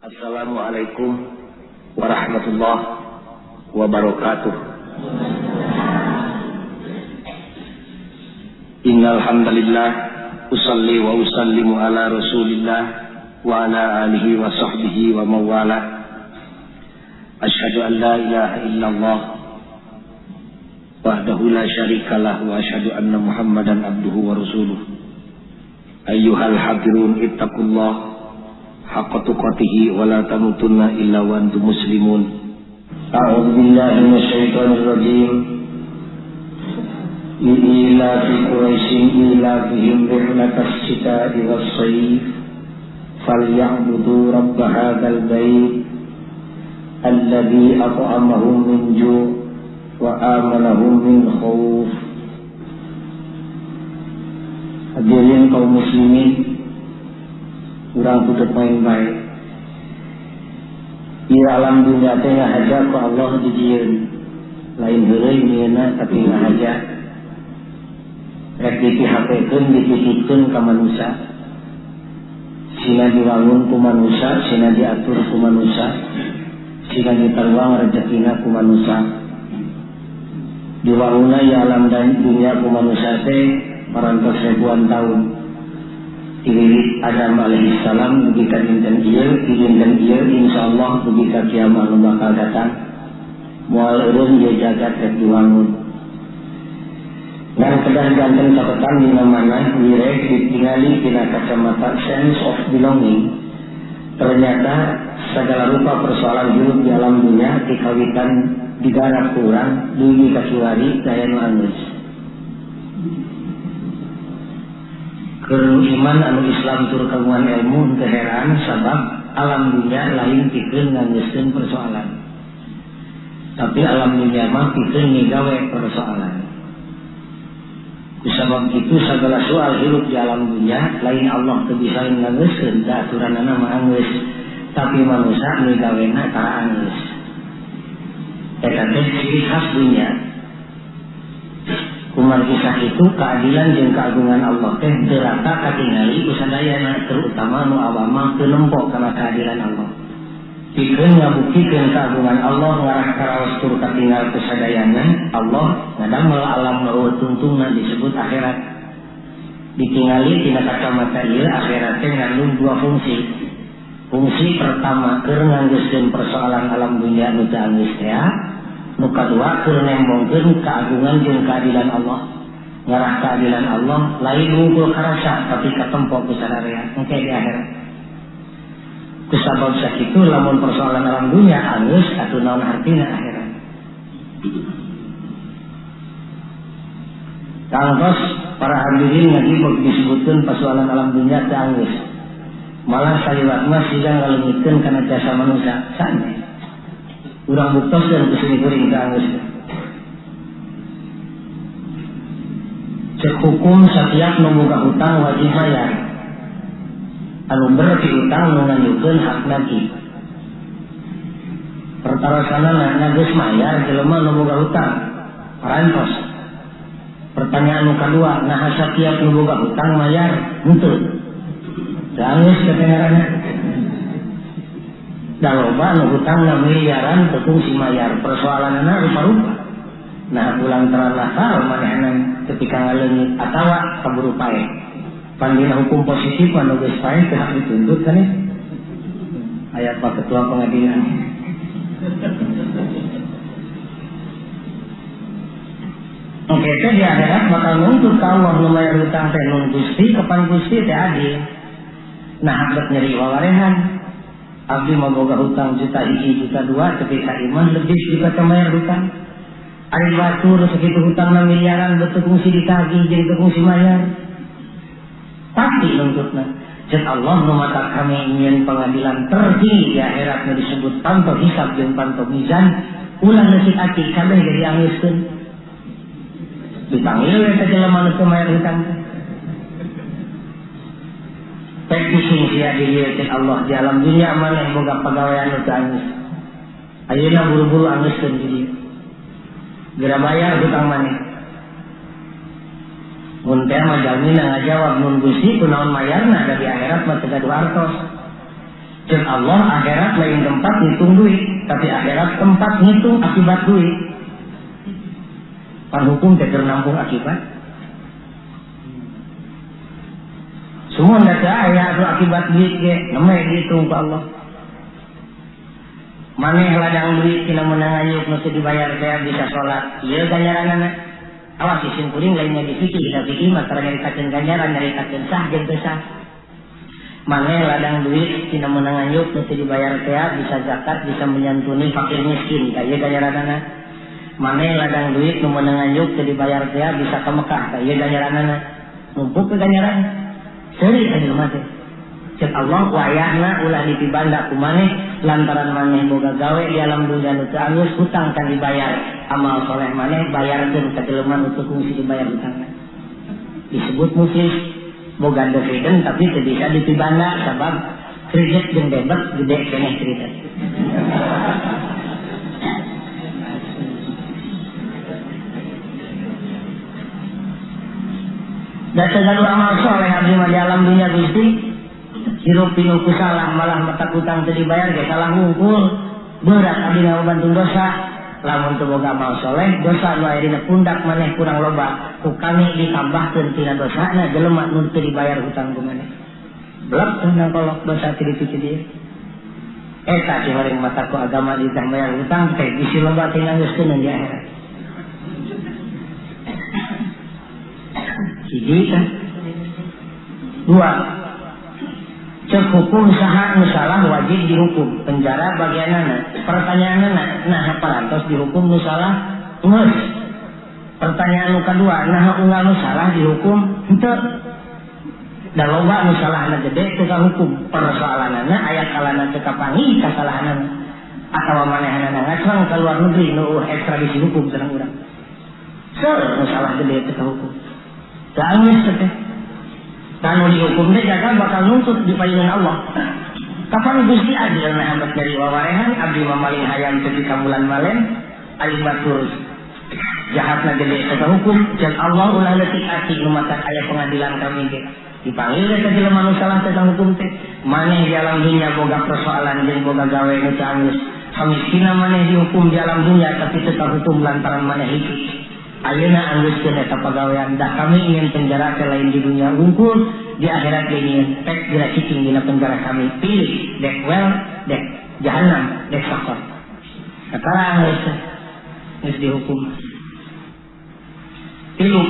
Assalamualaikum warahmatullahi wabarakatuh. Innal hamdalillah usalli wa usallimu ala Rasulillah wa ala alihi wa sahbihi wa mawala. Asyhadu an la ilaha illallah wahdahu la syarikalah wa asyhadu anna Muhammadan abduhu wa rasuluh. Ayyuhal hadirun ittaqullah haqqa tuqatihi wa la tamutunna illa wa antum muslimun. A'udzu billahi minasyaitonir rajim. Ilafi Quraisyin ilafihim rihlatas syita'i was-sayf falyabudu rabb hadzal bait alladzi at'amahum min ju' wa amanahum min khauf. Hadirin kaum muslimin, urang kudu main baik. Di alam dunia teh ngahaja ku Allah dijieun. Lain heureuy mieuna tapi ngahaja. Rek dipihapekeun dititipkeun ka manusia. Sina diwangun ku manusia, sina diatur ku manusia, sina ditaruang rezekina ku manusia. Diwangunna ya alam dan dunia ku manusia teh parantos ribuan tahun. Diwiwit Adam alaihissalam dugi ka dinten ieu, di dinten ieu insyaallah dugi ka kiamat nu bakal datang. Moal eureun ieu jagat rek diwangun. Dan kedah janten catetan dina mana wireh ditingali tina kacamata sense of belonging. Ternyata segala rupa persoalan hidup di alam dunia dikawitan digarap ku urang dugi ka kiwari daya nu anggeus. Keur iman anu Islam tur kagungan ilmu teu heran sabab alam dunia lain pikeun nganggeuskeun persoalan. Tapi alam dunia mah pikeun ngigawe persoalan. Kusabab itu segala soal hidup di alam dunia lain Allah teu bisa nganggeuskeun da aturanana mah anggeus, tapi manusia ngigawena tara anggeus. Eta teh ciri khas dunia. Kumargi sakitu keadilan jeung keagungan Allah teh teu rata katingali ku sadayana, terutama nu awam mah teu nempo kana keadilan Allah. Pikeun ngabuktikeun keagungan Allah ngarah karaos tur katinggal ku sadayana, Allah ngadamel alam nu tungtungna disebut akhirat. Ditingali tina kacamata ieu akhirat teh ngandung dua fungsi. Fungsi pertama keur nganggeuskeun persoalan alam dunia nu teu anggeus teh. Nu kadua keur nembongkeun keagungan jeung keadilan Allah. Ngarah keadilan Allah lain wungkul karasa tapi katempo ku sararea engke di akhirat. Kusabab sakitu lamun persoalan alam dunia anggeus atuh naon artina akhirat. Tangtos para hadirin ngagibeg disebutkeun persoalan alam dunia teu anggeus. Malah saliwat mah siga ngaleungitkeun kana jasa manusia sanes. Urang buktoskeun ku sini kuring teu anggeus. Cek hukum setiap nu boga hutang wajib bayar. Anu berarti utang nu nganyukeun hak nagih. Pertarosanana geus mayar jelema nu boga hutang. Parantos. Pertanyaan nu kadua, naha satiap nu boga hutang mayar? Henteu. Teu anggeus katengaranna. Da loba nu hutangna miliaran teu kungsi mayar. Persoalanana rupa-rupa. Nah pulang teranakal manehna ketika ngaleungit atawa kaburu paeh. Pandina hukum positif anu geus paeh teu hak dituntut kan ya? Aya Pak Ketua Pengadilan. Oke, teh di akhirat bakal nuntut ka Allah nu mayar hutang teh nun Gusti kapan Gusti teh adil. Nah hak nyeri wawarehan. Abdi mah boga hutang juta hiji juta dua tapi ka iman lebih juga teu mayar hutang. Ari batur sakitu hutangna miliaran betul kungsi ditagih jeung teu kungsi mayar. Pasti nuntutna. Cek Allah nu mata kami ingin pengadilan tertinggi di akhirat nu disebut panto hisab jeung panto mizan, ulah leutik ati kabeh jadi angeuskeun. Dipanggil we teh jelema nu teu mayar hutang teh. Pek pusing sia di dieu cek Allah di alam dunia maneh boga pagawean nu teu anggeus. Ayeuna buru-buru angeuskeun di dieu. Geura bayar hutang maneh. Mun teh mah jalmina ngajawab nun Gusti kunaon mayarna da di akhirat mah teu gaduh artos. Cek Allah akhirat lain tempat ngitung duit, tapi akhirat tempat ngitung akibat duit. Pan hukum teh keur nampung akibat. Semua ndak aya atuh akibat duit ge, nembe dihitung ku Allah. Maneh ladang duit tina meunang ngayuk nu teu dibayar teh bisa salat. Ieu ganjaranana. Awas isim kuring lainnya di fikih, dina fikih mah tara nyaritakeun ganjaran, nyaritakeun sah jeung teu sah. Maneh ladang duit tina meunang ngayuk nu teu dibayar teh bisa zakat, bisa menyantuni fakir miskin, ka ieu ganjaranana. Maneh ladang duit nu meunang ngayuk teu dibayar teh bisa ka Mekah, ka ieu ganjaranana. Numpuk ke ganjaran. Seuri ka jelema teh. Cek Allah wayahna ulah dipibanda ku maneh lantaran maneh boga gawe di alam dunia nu teu alus hutang kan dibayar. Amal soleh maneh bayarkeun ka jelema nu teu kungsi dibayar hutangna. Disebut muflis boga dividen tapi teu bisa dipibanda sabab kredit jeung debit gede keneh kredit. Da sagalu amal soleh abdi mah di alam dunia Gusti hirup pinuh ku salah malah mata hutang teu dibayar ge salah hungkul berat abdi ngabantu dosa lamun teu boga amal soleh dosa nu aya dina pundak maneh kurang loba ku kami ditambahkeun tina dosana jelema nu teu dibayar hutang ku maneh blek teh nang kolok dosa teu dipicu dieu eta dihoreng mata ku agama ditah bayar hutang teh bisi loba teh nganggeuskeun di akhirat. Hiji kan dua cek hukum saha nu salah wajib dihukum penjara bagianana. Pertanyaanana nah parantos dihukum nu salah geus. Pertanyaan nu kadua nah unggal nu salah dihukum henteu. Da loba nu salahna gede teu kahukum. Persoalanana aya kalana teu kapanggih kasalahanana atawa manehanana ngaclang ka luar negeri nu ekstradisi hukum sareng urang. Seur nu salah gede teu kahukum. Teu anggeus teh. Tanu dihukum teh jaga bakal nuntut di payungan Allah. Kapan Gusti adil nah amat dari wawarehan abdi mamaling hayam teu kamulan malen ari batur jahatna gede eta hukum jeung Allah ulah leutik ati nu matak aya pengadilan kami ge. Dipanggil eta jelema nu salah teh hukum teh maneh di alam dunya boga persoalan jeung boga gawe nu teu anggeus. Kamiskinan maneh dihukum di alam dunya tapi teu hukum lantaran maneh hiji. Ayeuna anggeuskeun eta pagawean dah kami ingin penjara teh lain di dunia wungkul di akhirat ingin pek dina cicing dina penjara kami pilih dek well dek jahanam dek sakor. Sekarang geus geus dihukum. Tilu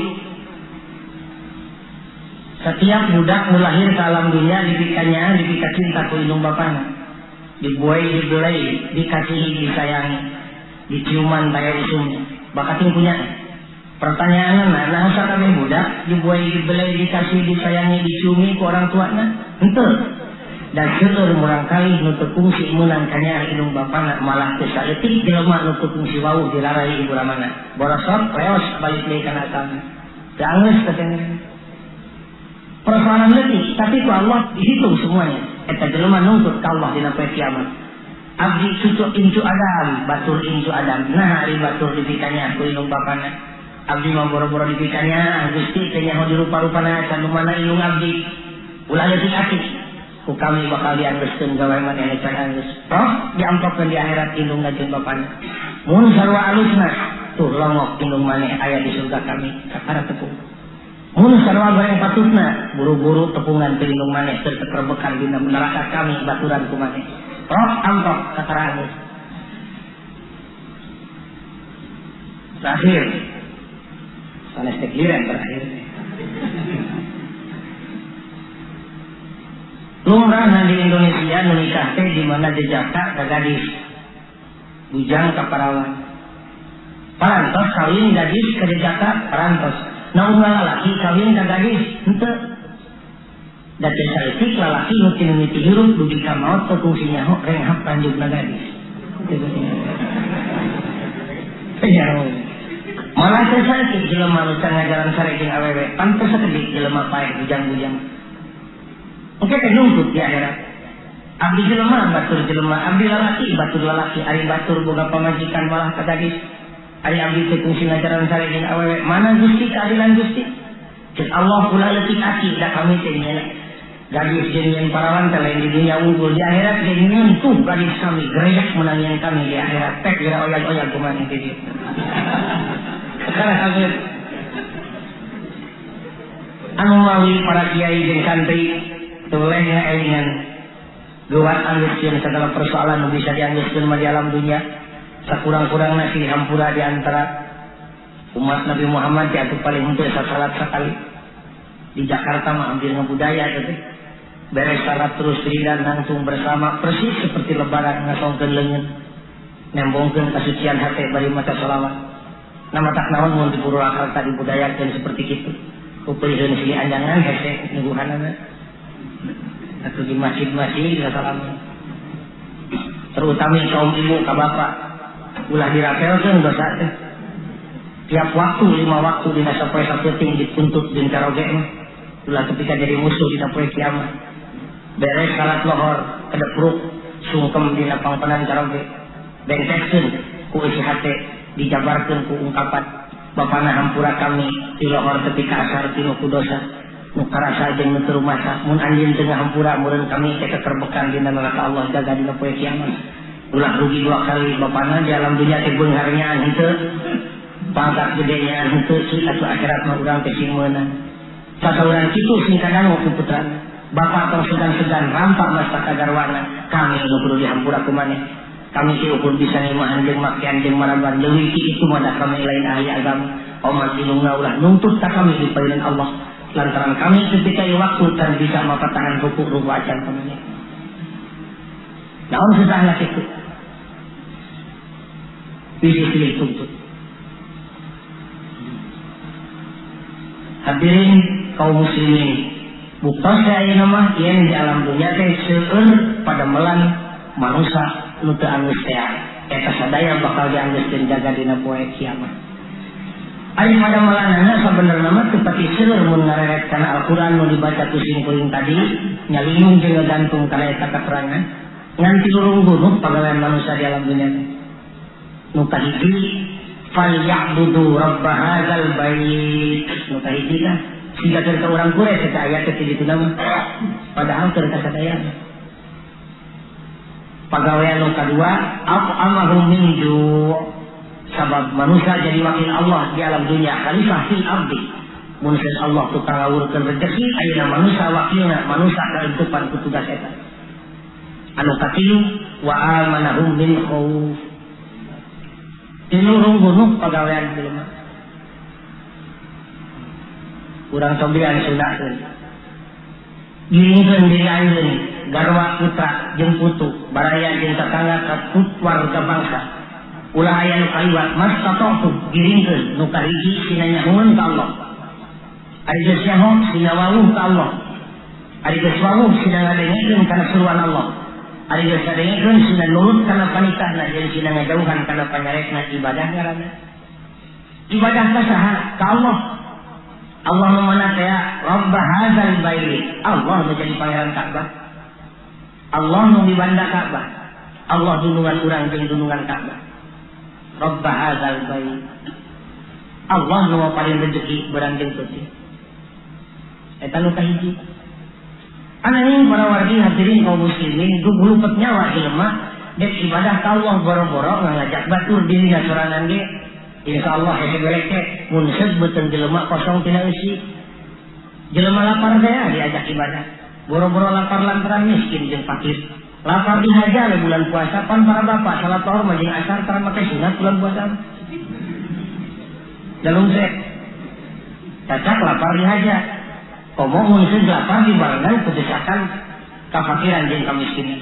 setiap budak nu lahir ke alam dunia dipikanya dipika cinta ku indung bapana dibuai dibelai dikasihi disayangi diciuman taya usumnya bakating punya. Pertanyaan nah sakabeh budak dibuai dibelai dikasih disayangi diciumi ku orang tuana henteu. Dan seueur murangkalih nu teu kungsi meunang kanyaah indung bapana malah teu saeutik jelema nu teu kungsi wawuh dirarai ibu ramana borosot leos balik deui kana asalna teu anggeus teh. Persoalan leutik tapi ku Allah dihitung semuanya eta jelema nuntut ka Allah dina poe kiamat. Abdi cucu incu Adam batur incu Adam nah ari batur dipikanya ku indung bapana abdi mah boro-boro dipikanya Gusti teh nyaho dirupa-rupana can mana indung abdi ulah leutik ati ku kami bakal dianggeuskeun gawe maneh can anggeus roh diampokkeun di akhirat indung jeung bapana mun sarua alusna tuh longok indung maneh aya di surga kami kakara tepung mun sarua goreng patutna buru-buru tepungan teh indung maneh teu tekerbekan dina neraka kami baturan ku maneh roh ampok kakara anggeus. Terakhir sanes tegiran terakhir. Lumrahna di Indonesia nu nikah teh di mana jejaka ka gadis bujang ka parawan. Parantos kawin gadis ka jejaka parantos. Na unggal lalaki kawin ka gadis henteu. Da teu saeutik lalaki nu teu mimiti hirup dugi ka maot teu kungsi nyaho renghap lanjutna gadis. Ya. Malah teu saeutik jelema nu can ngajaran sare jeung awewe, pantes sakedik jelema paeh bujang-bujang. Oke teh nuntut di akhirat. Abdi jelema batur jelema, abdi lalaki batur lalaki, ari batur boga pamajikan malah ka gadis. Ari abdi teu kungsi ngajaran sare jeung awewe, mana Gusti keadilan Gusti? Cek Allah ulah leutik ati da kami teh nyana. Gadis jeung nyen parawan teh lain di dunia unggul di akhirat ge nyentuh gadis kami gereyak menangian kami di akhirat tek geura oyag-oyag kumaha di dieu. Sekarang anu mawi para kiai jeung santri tulehna elingan geuwat anggeuskeun segala persoalan nu bisa dianggeuskeun mah di alam dunia sakurang-kurangna silih hampura di antara umat Nabi Muhammad diatuh paling henteu sasalat sakali. Di Jakarta mah hampir ngebudaya teh. Beres salat terus wiridan langsung bersama persis seperti lebaran ngasongkeun leungeun nembongkeun kasucian hate bari maca selawat. Nama tak naon mun di Purwakarta dibudayakeun seperti kitu. Upeureun silih anjangan hese nyuguhanana. Atau di masjid-masjid sasalam. Terutama kaum ibu ka bapak ulah dirapelkeun dosa teh. Tiap waktu 5 waktu dina sapoe sapeuting dituntut jeung caroge mah. Ulah ketika jadi musuh dina poe kiamat. Beres salat lohor kedepruk sungkem dina pangpenan caroge. Bengkeskeun ku isi hate dijabarkeun ku ungkapan bapana hampura kami di lohor ketika asar tinu ku dosa nu karasa jeung nu teu rumasa mun anjeun teu ngahampura meureun kami teh keterbekan dina neraka Allah jaga dina poe kiamat. Ulah rugi 2 kali bapana di alam dunia teh beungharnyaan henteu pangkat gedenya henteu sih atuh akhirat mah urang teh sing meunang. Sasauran kitu sing kadangu ku putrana. Bapak tong segan-segan rampak mastaka garwana kami nu kudu dihampura ku maneh. Kami teh ukur bisa ngimahan jeung makian jeung maraban leuwih ti itu mah da kami lain ahli agama. Omat ilungna ulah nuntut ka kami di payunan Allah lantaran kami ketika waktu tan bisa mapatahan ruku ruku acan ka maneh. Naon susahna kitu? Bisi silih tuntut. Hadirin kaum muslimin, buktos ayeuna mah yen di alam dunia teh seueur padamelan manusa nu teu anggeus tea. Eta sadaya bakal dianggeuskeun jaga dina poe kiamat. Ari padamelanana sabenerna mah teu pati seueur mun ngareret kana Al-Qur'an nu dibaca ku sim kuring tadi, nyalinung jeung ngagantung kana eta katerangan, ngan tilurung gunung pagawean manusa di alam dunia teh. Nu kahiji falya'budu rabb hadzal bait. Nu kahiji tah siga keur ka urang Quraisy eta ayat teh kitu mah. Padahal keur ka sadayana. Pagawean nu kadua at'amahum min ju'. Sabab manusia jadi wakil Allah di alam dunia, khalifah fil ardi. Mun Allah tukang ngawurkeun rezeki ayeuna manusia wakilna, manusia kaentupan ku tugas eta. Anu katilu wa amanahum min khauf. Tinurung gunung pagawean jelema. Urang cobian sunahkeun. Giringkeun diri anjeun, garwa putra jeung putu, baraya jeung tetangga ka warga bangsa. Ulah aya nu kaliwat mas tatotu giringkeun nu kahiji sina nyahoeun ka Allah. Ari geus nyaho sina wawuh ka Allah. Ari geus wawuh sina ngadengekeun kana seruan Allah. Ari geus ngadengekeun sina nurut kana panitahna jeung sina ngajauhan kana panyarekna ibadah ngaranna. Ibadah ka saha? Ka Allah. Allah nu mana teh Rabb hadzal bait. Allah nu jadi pangeran Ka'bah. Allah nu mibanda Ka'bah. Allah dunungan urang jeung dunungan Ka'bah. Rabb hadzal bait. Allah nu paling rezeki berang jeung peuting. Eta nu kahiji. Ananging para wargi hadirin kaum muslimin gulupet nyawa jelema dek ibadah ka Allah boro-boro ngajak batur dirina sorangan ge insyaallah hese belek teh mun seut beuteung jelema kosong tina eusi. Jelema lapar teh diajak ibadah. Boro-boro lapar lantaran miskin jeung fakir. Lapar dihajar bulan puasa pan para bapak salat lohor mah jeung asar tara make sunat bulan puasa. Dalung sek. Cacak lapar dihajar. Komo mun seut lapar dibarengan kudesakan kafakiran jeung kamiskinan.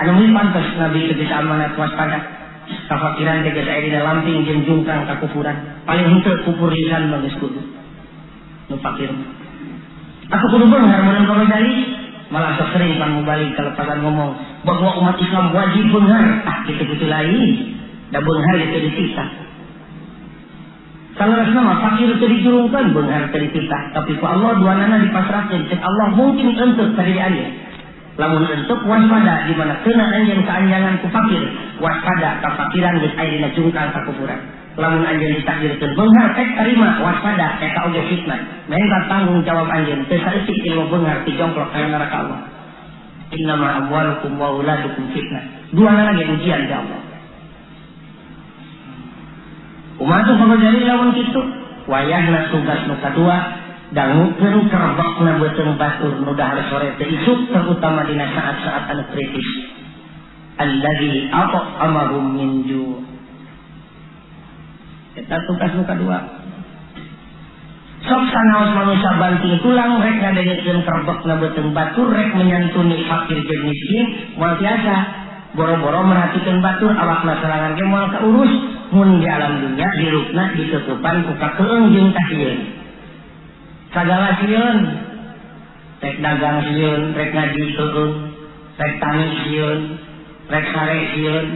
Anu meureun pantes Nabi teu bisa amanat waspada. Kafakiran teh geus aya dina lamping jeung jungkang kakufuran. Paling henteu kufur lisan mah geus kudu. Nu fakir. Aku kudu beunghar meureun pamedali. Malah sok sering pan mubalik kalepasan ngomong bahwa umat Islam wajib beunghar. Ah kitu-kitu lain. Da beunghar itu dititah. Saleresna mah fakir teu dijurungkeun beunghar teu dititah, tapi ku Allah duanana dipasrahkeun. Cek Allah mungkin entuk ka diri anjeun. Lamun entuk waspada di mana kena anjeun kaanjangan ku fakir, waspada kafakiran geus aya dina jungkang kakufuran. Lamun anjeun ditakdirkeun beunghar rek tarima waspada eta oge fitnah. Menta tanggung jawab anjeun teu saeutik ilmu beunghar dijongklok ka neraka Allah. Innama amwalukum wa auladukum fitnah. Dua lagi ujian ya Allah. Kumaha tuh pamajari lamun kitu? Wayahna tugas nu kadua dangukeun kerbekna beuteung batur nu dahar sore teh isuk terutama dina saat-saat anu kritis. Allazi at'amahum min ju'. Eta tugas nu kadua. Sok sanaos manusia banting tulang rek ngadengekeun kerbekna beuteung batur rek menyantuni fakir jeung miskin moal tiasa. Boro-boro merhatikeun batur awakna sorangan ge moal kaurus mun di alam dunya hirupna ditutupan ku kakeung jeung kasieun. Sagala sieun, rek dagang sieun, rek ngaji keueung, rek tani sieun, rek sare sieun,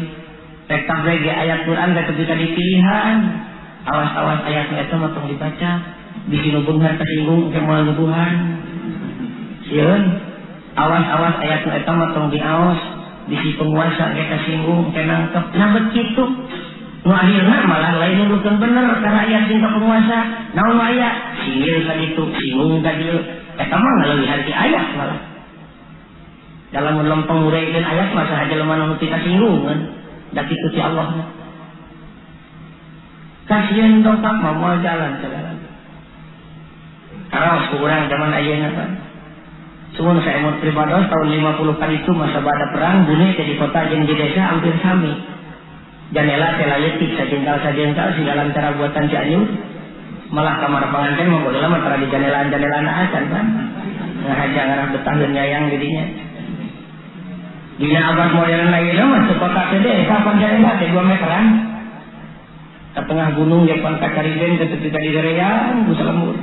rek tabligh ayat Quran teh teu dipilihan. Awas-awas ayat eta mah tong dibaca, bisi nu beunghar kasinggung ke moal nuduhan. Sieun, awas-awas ayat eta mah tong diaos, bisi penguasa ge kasinggung ke nangkep. Nah begitu. Nu akhirna malah lain nuduhkeun bener ka rakyat jeung ka penguasa. Naon aya? Singil ka ditu, singgung ka dieu. Eta mah ngaleuwihan ti ayat malah. Dalam lempeng ngureukeun ayat mah saha jelema nu teu kasinggungan. Da kitu ti Allah mah. Kasieun dongkap mah moal jalan segala. Karaos ku urang zaman ayeuna kan. Sumun saya mun pribados tahun 50 kali itu masa bada perang bumi teh di kota jeung di desa hampir sami. Janela teh leutik sajengkal-sajengkal segala cara buatan Cianjur. Malah kamar panganten mah baheula mah tara di janelaan-janelaan acan kan. Ngahaja ngarah betahkeun nyayang didinya. Dina abad modern ayeuna mah teu kota teh desa pan janela teh 2 meteran. Ka tengah gunung ge pan kacariden teh teu digereang ku salemur.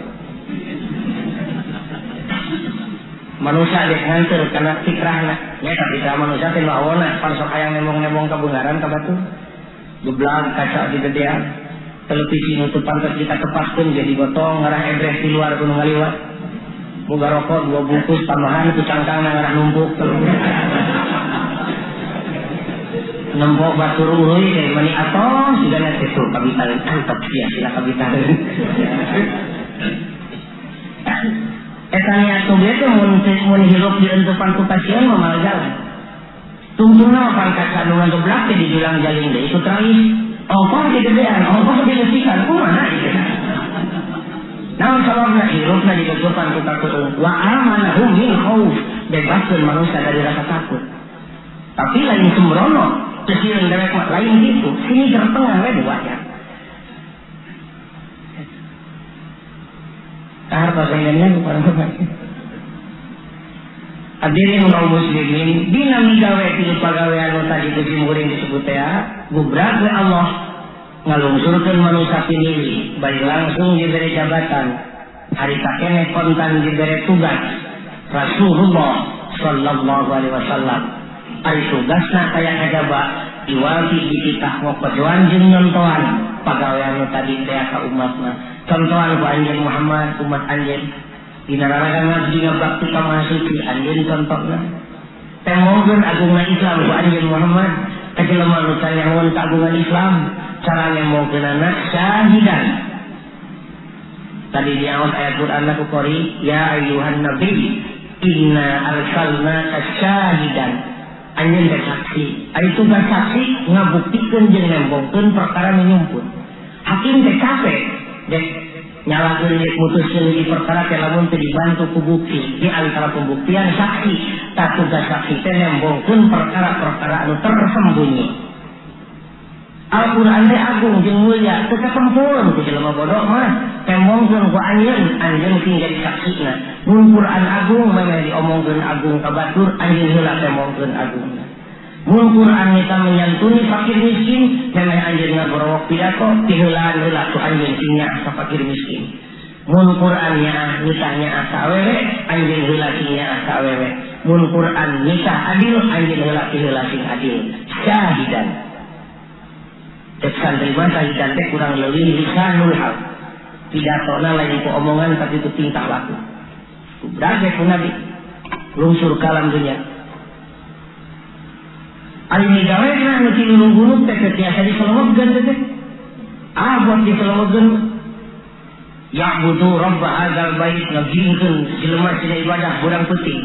Manusia dek nganter kana fitrahna. Nya tapi fitrah manusia teh nu awona pan sok hayang nembong-nembong ka beungharan ka batu. Geblang kaca digedean. Televisi nu teu pantes ditepaskeun jadi gotong ngarah ebreh di luar kudu ngaliwat. Boga rokok 2 bungkus tambahan ku cangkangna ngarah numpuk telu. Nembok batur uruy teh mani atos sigana teh tuh kabitaeun antep sia sila kabitaeun. Eta niat nu teh mun hirup dientupan ku pasieun mah moal jalan. Tungtungna pan kaca nu ngageblak teh dijulang jaling deui ku trawis. Ongkoh digedean, ongkoh dileusikan kumaha ieu. Naon sababna hirupna ditutupan ku kakeung wa amanahum min khauf, bebaskeun manusia dari rasa takut. Tapi lain sembrono, teu sieun dewek mah lain kitu, sini tengah we wajar. Kahar pasangannya ku para bapak. Hadirin kaum muslimin, dina migawe tilu pagawean nu tadi ku simkuring disebut teh, gubrak we Allah ngalungsurkeun manusia pinilih, baik langsung diberi jabatan, hari kakene kontan diberi tugas Rasulullah sallallahu alaihi wasallam. Ari tugasna kaya kajaba iwati dititah ngokojoan jeung nyontoan pagawean nu tadi teh ka umatna. Contohan ku anjeun Muhammad umat anjeun dina raraga ngabdi ngabakti ka Maha Suci anjeun contohna. Temongkeun agungna Islam ku anjeun Muhammad ka jelema nu canyahoan kagungan Islam cara ngemongkeunana syahidan. Tadi diaos ayat Quran ku qori ya ayyuhan nabi inna arsalnaka syahidan. Anjeun teh saksi. Ari tugas saksi ngabuktikeun jeung nembongkeun perkara nu nyumput. Hakim teh capek dek nyalakeun dek mutuskeun di perkara teh lamun teu dibantu ku bukti. Di antara pembuktian saksi, tah tugas saksi teh nembongkeun perkara-perkara anu tersembunyi. Al-Qur'an teh agung jeung mulia, teu katempur ku jelema bodoh mah. Tembongkeun ku anjeun, anjeun sing jadi saksina. Mun Qur'an agung memeh diomongkeun agung ka batur, anjeun heula tembongkeun agungna. Mun Qur'an eta menyantuni fakir miskin, memeh anjeun ngagorowok pidato, tiheulaan heula ku anjeun sing nyaah ka fakir miskin. Mun Qur'an nyaah nitah nyaah ka awewe, anjeun heula sing nyaah ka awewe. Mun Qur'an nitah adil, anjeun heula tiheula sing adil. Syahidan. Cek santri mah syahidan teh kurang leuwih lisanul hal. Pidatona lain ku omongan tapi ku tingkah laku. Berarti ku Nabi lungsur kalam dunya. Ari migawe nu ti lulung gunung teh tiasa diselewegkeun teh. Ah buat ditelemegeun ya'budu rabb hadzal bait ngagingkeun jelema tina ibadah burang peuting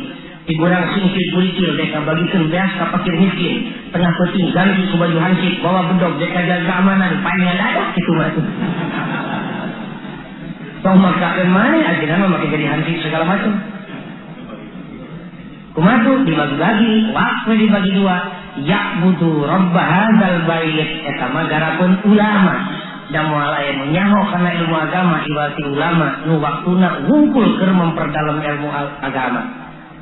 di burang singkir burikil dek ngabagikeun beas ka fakir miskin tengah peuting ganti ku baju hansip bawa bedog dek jaga keamanan paling ngadadak kitu mah tong makakeun maneh ajeuna mah make jadi hansip segala macam kumaha tuh dibagi-bagi waktu dibagi dua ya'budu rabb hadzal bait eta mah garapun ulama da moal aya nu nyaho kana ilmu agama iwati ulama nu waktuna wungkul keur memperdalam ilmu agama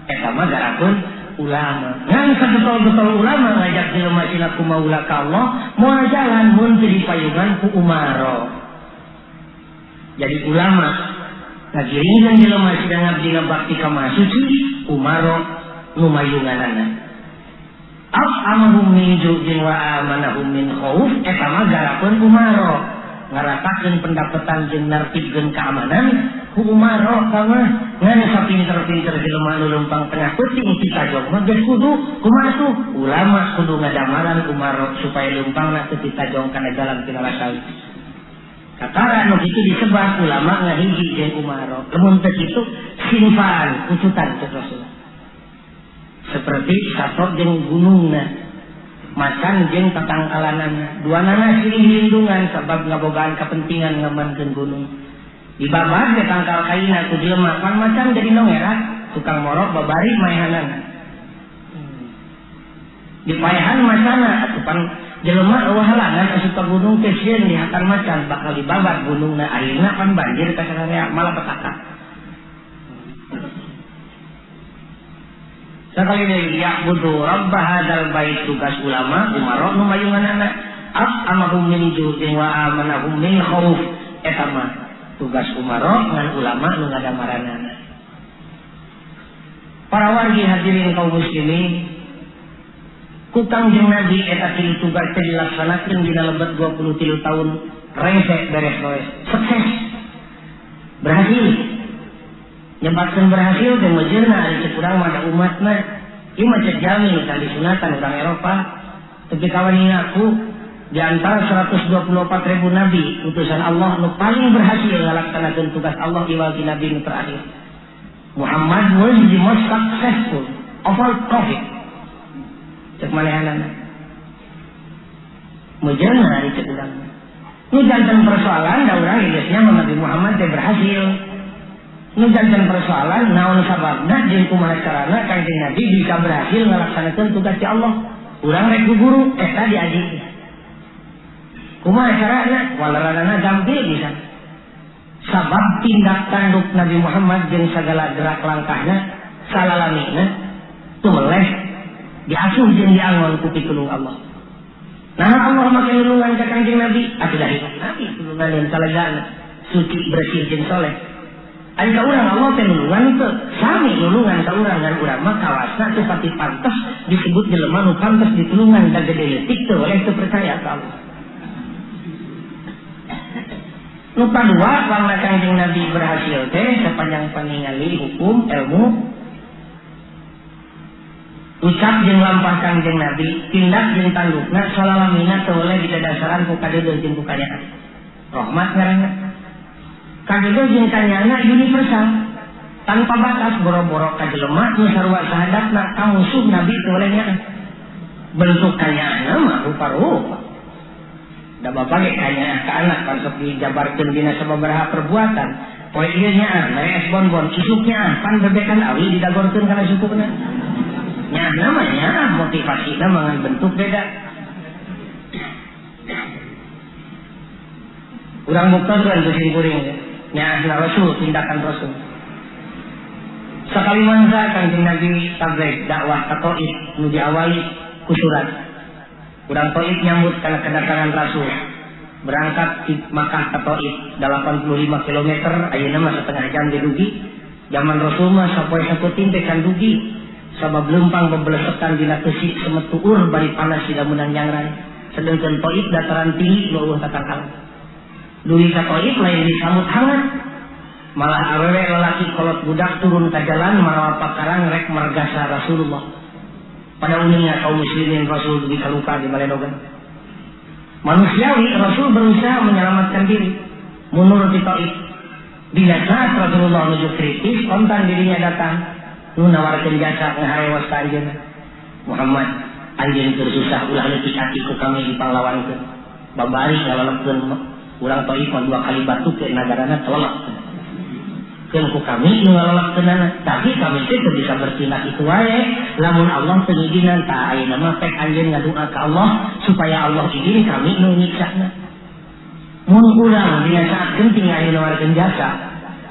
eta mah garapun ulama ngan sabetol-betol ulama ngajak jelema tina kumaula ka Allah moal jalan mun teu dipayungan ku umaro. Jadi ulama ngagiringan jelema sida ngabdi ngabakti ka Maha Suci umaro nu mayunganana. At'amahum min ju'in wa amanahum min khauf eta mah garapun umaro ngaratakeun pendapatan jeung nertibkeun keamanan ku umaro mah ngan sapinter-pinter jelema nu leumpang tengah peuting pitajong mah geus kudu kumaha tuh ulama kudu ngadamaran umaro supaya leumpangna teu pitajong kana jalan pinarasal. Kakara nu kitu disebat ulama ngahiji jeung umaro lamun teu kitu simpan ucutan cek Rasulullah. Seperti sato jeung gunungna macan jeung tatangkalanana duanana silih lindungan sabab ngabogaan kepentingan ngamankeun gunung dibabad ge tangkal kaina ku jelema pan macan jadi nongerak tukang morok babari maehanana dipaehan macana atuh pan jelema eueuh halangan asup ka gunung teh sieun dihakan macan bakal dibabat gunungna akhirna pan banjir ka sararea malapetaka. Sekali deui ya'budu rabb hadzal bait tugas ulama umaro nu mayunganana at'amahum min ju'in wa amanahum min khauf eta mah tugas umaro ngan ulama nu ngadamaranana. Para wargi hadirin kaum muslimin ku Kangjeng Nabi eta tilu tugas teh dilaksanakeun dina lebet 23 tahun resek beres beres sukses berhasil. Nyebatkeun berhasil teh mejeurna ari cek urang mah da umatna ieu mah cek jami nu tadi sunatan urang Eropa tapi kawan ngaku di antara 124.000 nabi utusan Allah nu paling berhasil ngalaksanakeun tugas Allah iwal ti nabi nu terakhir Muhammad was the most successful of all prophet cek manehanana mejeurna ari cek urang nu janten persoalan da urang geus nya Nabi Muhammad teh berhasil. Nu janten persoalan naon sababna jeung kumaha carana Kangjeng Nabi bisa berhasil ngalaksanakeun tugas ti Allah. Urang rek guru eta diaji. Kumaha carana? Waleranana gampil bisa. Sabab tindak tanduk Nabi Muhammad jeung sagala gerak langkahna salalamina tumeleh diasuh jeung diangon ku pitulung Allah. Nah Allah make nulungan ka Kangjeng Nabi atuh da hidup Nabi tulungan jeung salegana suci bersih jeung soleh. Ari ka urang Allah teh nulungan teu sami nulungan ka urang ngan urang mah kawasna teu pati pantes disebut jelema nu pantes ditulungan da gede leutik teu oleh teu percaya ka Allah. Nu kadua pangna Kangjeng Nabi berhasil teh sepanjang pangingali hukum ilmu ucap jeung lampah Kangjeng Nabi tindak jeung tandukna salalamina teu oleh didadasaran ku kadeudeuh jeung ku kanyaan. Rahmat ngaranna. Kadeudeuh jeung kanyana universal tanpa batas boro-boro ka jelema nu sarua sahadapna ka musuh Nabi teu oleh nyaah. Bentuk kanyana mah rupa-rupa. Da bapak ge kanyaah ka anak pan sok dijabarkeun dina sababaraha perbuatan. Poe ieu nyaah mere es bonbon isuk nyaah pan bebekan awi didagorkeun kana sukuna. Nyaah mah nyaah motivasina mah ngan bentuk beda. Urang buktosan ku simkuring ya. Nyaahna Rasul, tindakan Rasul. Sakali mangsa Kangjeng Nabi tabligh dakwah ka Thaif nu diawali ku surat. Urang Thaif nyambut kana kedatangan Rasul. Berangkat di Makkah ka Thaif 85 km ayeuna mah setengah jam ge dugi. Zaman Rasul mah sapoe saputing teh kan dugi. Sabab leumpang bebelesetan dina keusi semet tuur bari panas tidak meunang nyangran. Sedengkeun Thaif dataran tinggi nu eueuh tatangkalan. Dugi ka Thaif lain disambut hangat. Malah awewe lalaki kolot budak turun ka jalan marawa pakarang rek margasa Rasulullah. Pada umumnya kaum muslimin Rasul dugi kaluka di Balenogan. Manusiawi Rasul berusaha menyelamatkan diri mundur ti Taif. Dina saat Rasulullah menuju kritis, kontan dirinya datang nu nawarkeun jasa ngaharewos ka anjeunna. Muhammad, anjeun keur susah ulah leutik ati ku kami dipanglawankeun. Babari ngalalepkeun urang Taif mah 2 kali batu ke nagarana telelep. Keun ku kami nu ngalalepkeunana, tapi kami teh teu bisa bertindak itu wae. Lamun Allah teu ngijinan tah ayeuna mah pek anjeun ngadua ka Allah supaya Allah izin kami nu nyiksana. Mun urang dina saat genting aya nawarkeun jasa,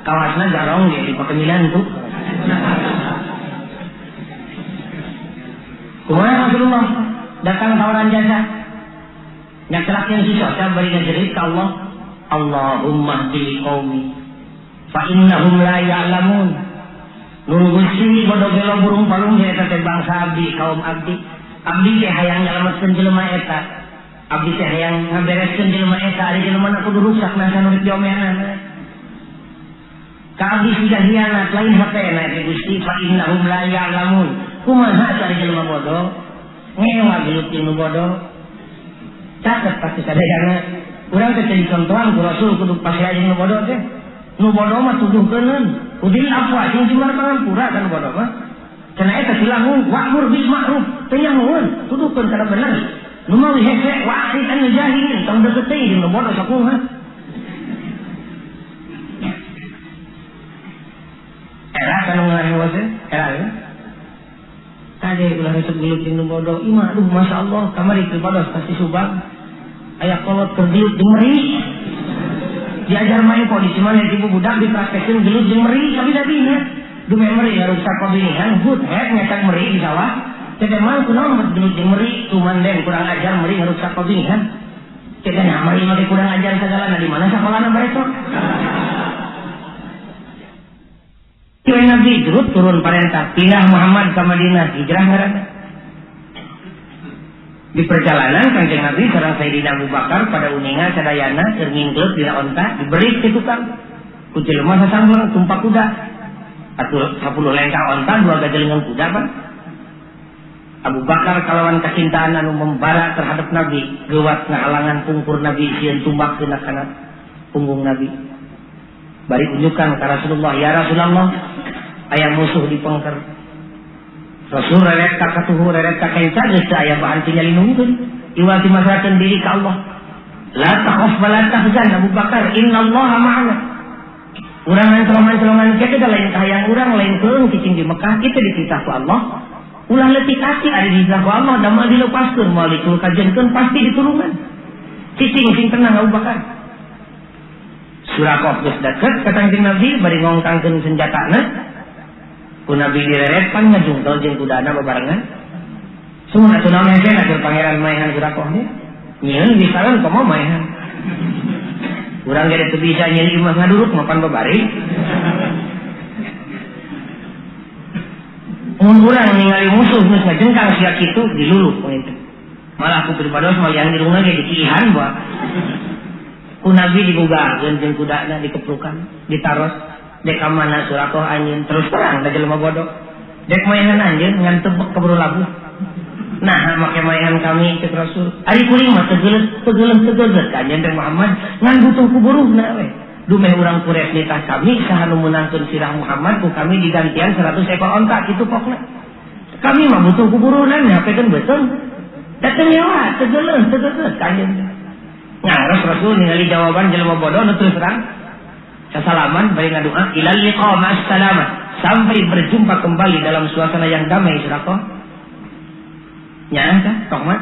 kawasna garong ge di pakemilan tuh. Kumaha Rasulullah datang tawaran jasa. Nyacelakkeun si soca bari ngajerit ka Allah, Allahumma hdi qaumi fa innahum la ya'lamun. Nun Gusti bodoh gelo burung palung eta teh bangsa abdi, kaum abdi. Abdi teh hayang nyalametkeun jelema eta. Abdi teh hayang ngabereskeun jelema eta, ari jelema na kudu rusak nasa nu diomeanana. Ka abdi siga hianat lain hatena teh Gusti fa innahum la ya'lamun. Kumaha ari jelema bodoh? Ngewa gelut jeung nu bodoh. Caket pasti sadayana. Urang teh jadi contohan ku Rasul kudu pasrah jeung nu bodoh teh. Nu bodoh mah tuduhkeuneun. Udin afwa jeung jumar pangampura kan bodoh mah. Cenah eta silangung wa'mur bil ma'ruf teu nyahoeun, tuduhkeun kana bener. Nu mawi hese wa'rid anil jahilin, tong deket teuing jeung nu bodoh sakumaha. Era kana ngarewas teh, era ya. Kade ulah resep gelut jeung nu bodoh. Imah aduh masyaallah kamari teu bodoh pasti Subang. Aya kolot keur gelut jeung meri. Diajar main kok di Cimahi ibu budak dipraktekeun gelut jeung meri sabi-sabinya. Dume meri ngaruksak pabinihan, gut hek nyetak meri di sawah. Teh mah kunaon mah gelut jeung meri, tumanden kurang ajar meri ngaruksak pabinihan. Teh nah meri mah kurang ajar sagalana di mana sakolana bareto. Nabi turut turun perintah pindah Muhammad ke Madinah hijrah ngaranna. Di perjalanan Kanjeng Nabi sareng Sayyidina Abu Bakar pada uninga sadayana keur ngingkleut dina onta diberi ke tukang. Ku jelema sasanggul tumpak kuda. Atuh 10 lengkah onta 2 gajelengan kuda pan. Abu Bakar kalawan kacintaan anu membara terhadap Nabi, geuwat ngahalangan pungkur Nabi sieun tumbak kana kana punggung Nabi. Bari unjukan ka Rasulullah, ya Rasulullah, aya musuh di pengker. Rasul reret ka katuhu reret ka kenca geus teu aya bahan tinyalinungkeun. Iwal dimasrahkeun diri ka Allah. La takhaf wa la tahzan Abu Bakar, innallaha ma'ana. Urang mancelongan-celongan kieu teh lain kahayang urang, lain keung cicing di Mekah, kitu dititah ku Allah. Ulah leutik ati ari dititah ku Allah, da moal dilepaskeun, moal diculkajenkeun pasti ditulungan. Cicing sing tenang Abu Bakar. Surakoh geus deket ka Kanjeng Nabi bari ngongkangkeun senjatana. Ku Nabi direret pan ngajungkel jeung kudana babarengan. Sumuna atuh naon hese keur pangeran maehan Surakoh nya. Nyieun bisaeun komo maehan. Urang ge teu bisa nyieun imah ngaduruk mapan babari. Mun urang ningali musuh geus ngajengkang sia kitu diluluh poe teh. Malah ku pribados mah yang dirungna ge dikiihan bae. Ku Nabi dibugahkeun jeung kudana dikeprukan, ditaros dek ka mana Surakoh anjeun terus terang da jelema bodoh. Dek maehan anjeun ngan tebek keburu labuh. Nah, make maehan kami cek Rasul. Ari kuring mah teu geuleuh ka anjeun teh Muhammad ngan butuh ku buruhna we. Dumeh urang Quraisy nitah kami saha nu meunangkeun sirah Muhammad ku kami digantian 100 ekor onta kitu pokna. Kami mah butuh ku buruhna nyapekeun beuteung. Da teu nyewa, teu geuleuh teu geuleuh ka anjeun. Ngaros Rasul ningali jawaban jelema bodoh nu terus terang. Sasalaman bari ngadua ilal liqa ma'assalamah, sampai berjumpa kembali dalam suasana yang damai Surakoh. Nyaah tah tokmat.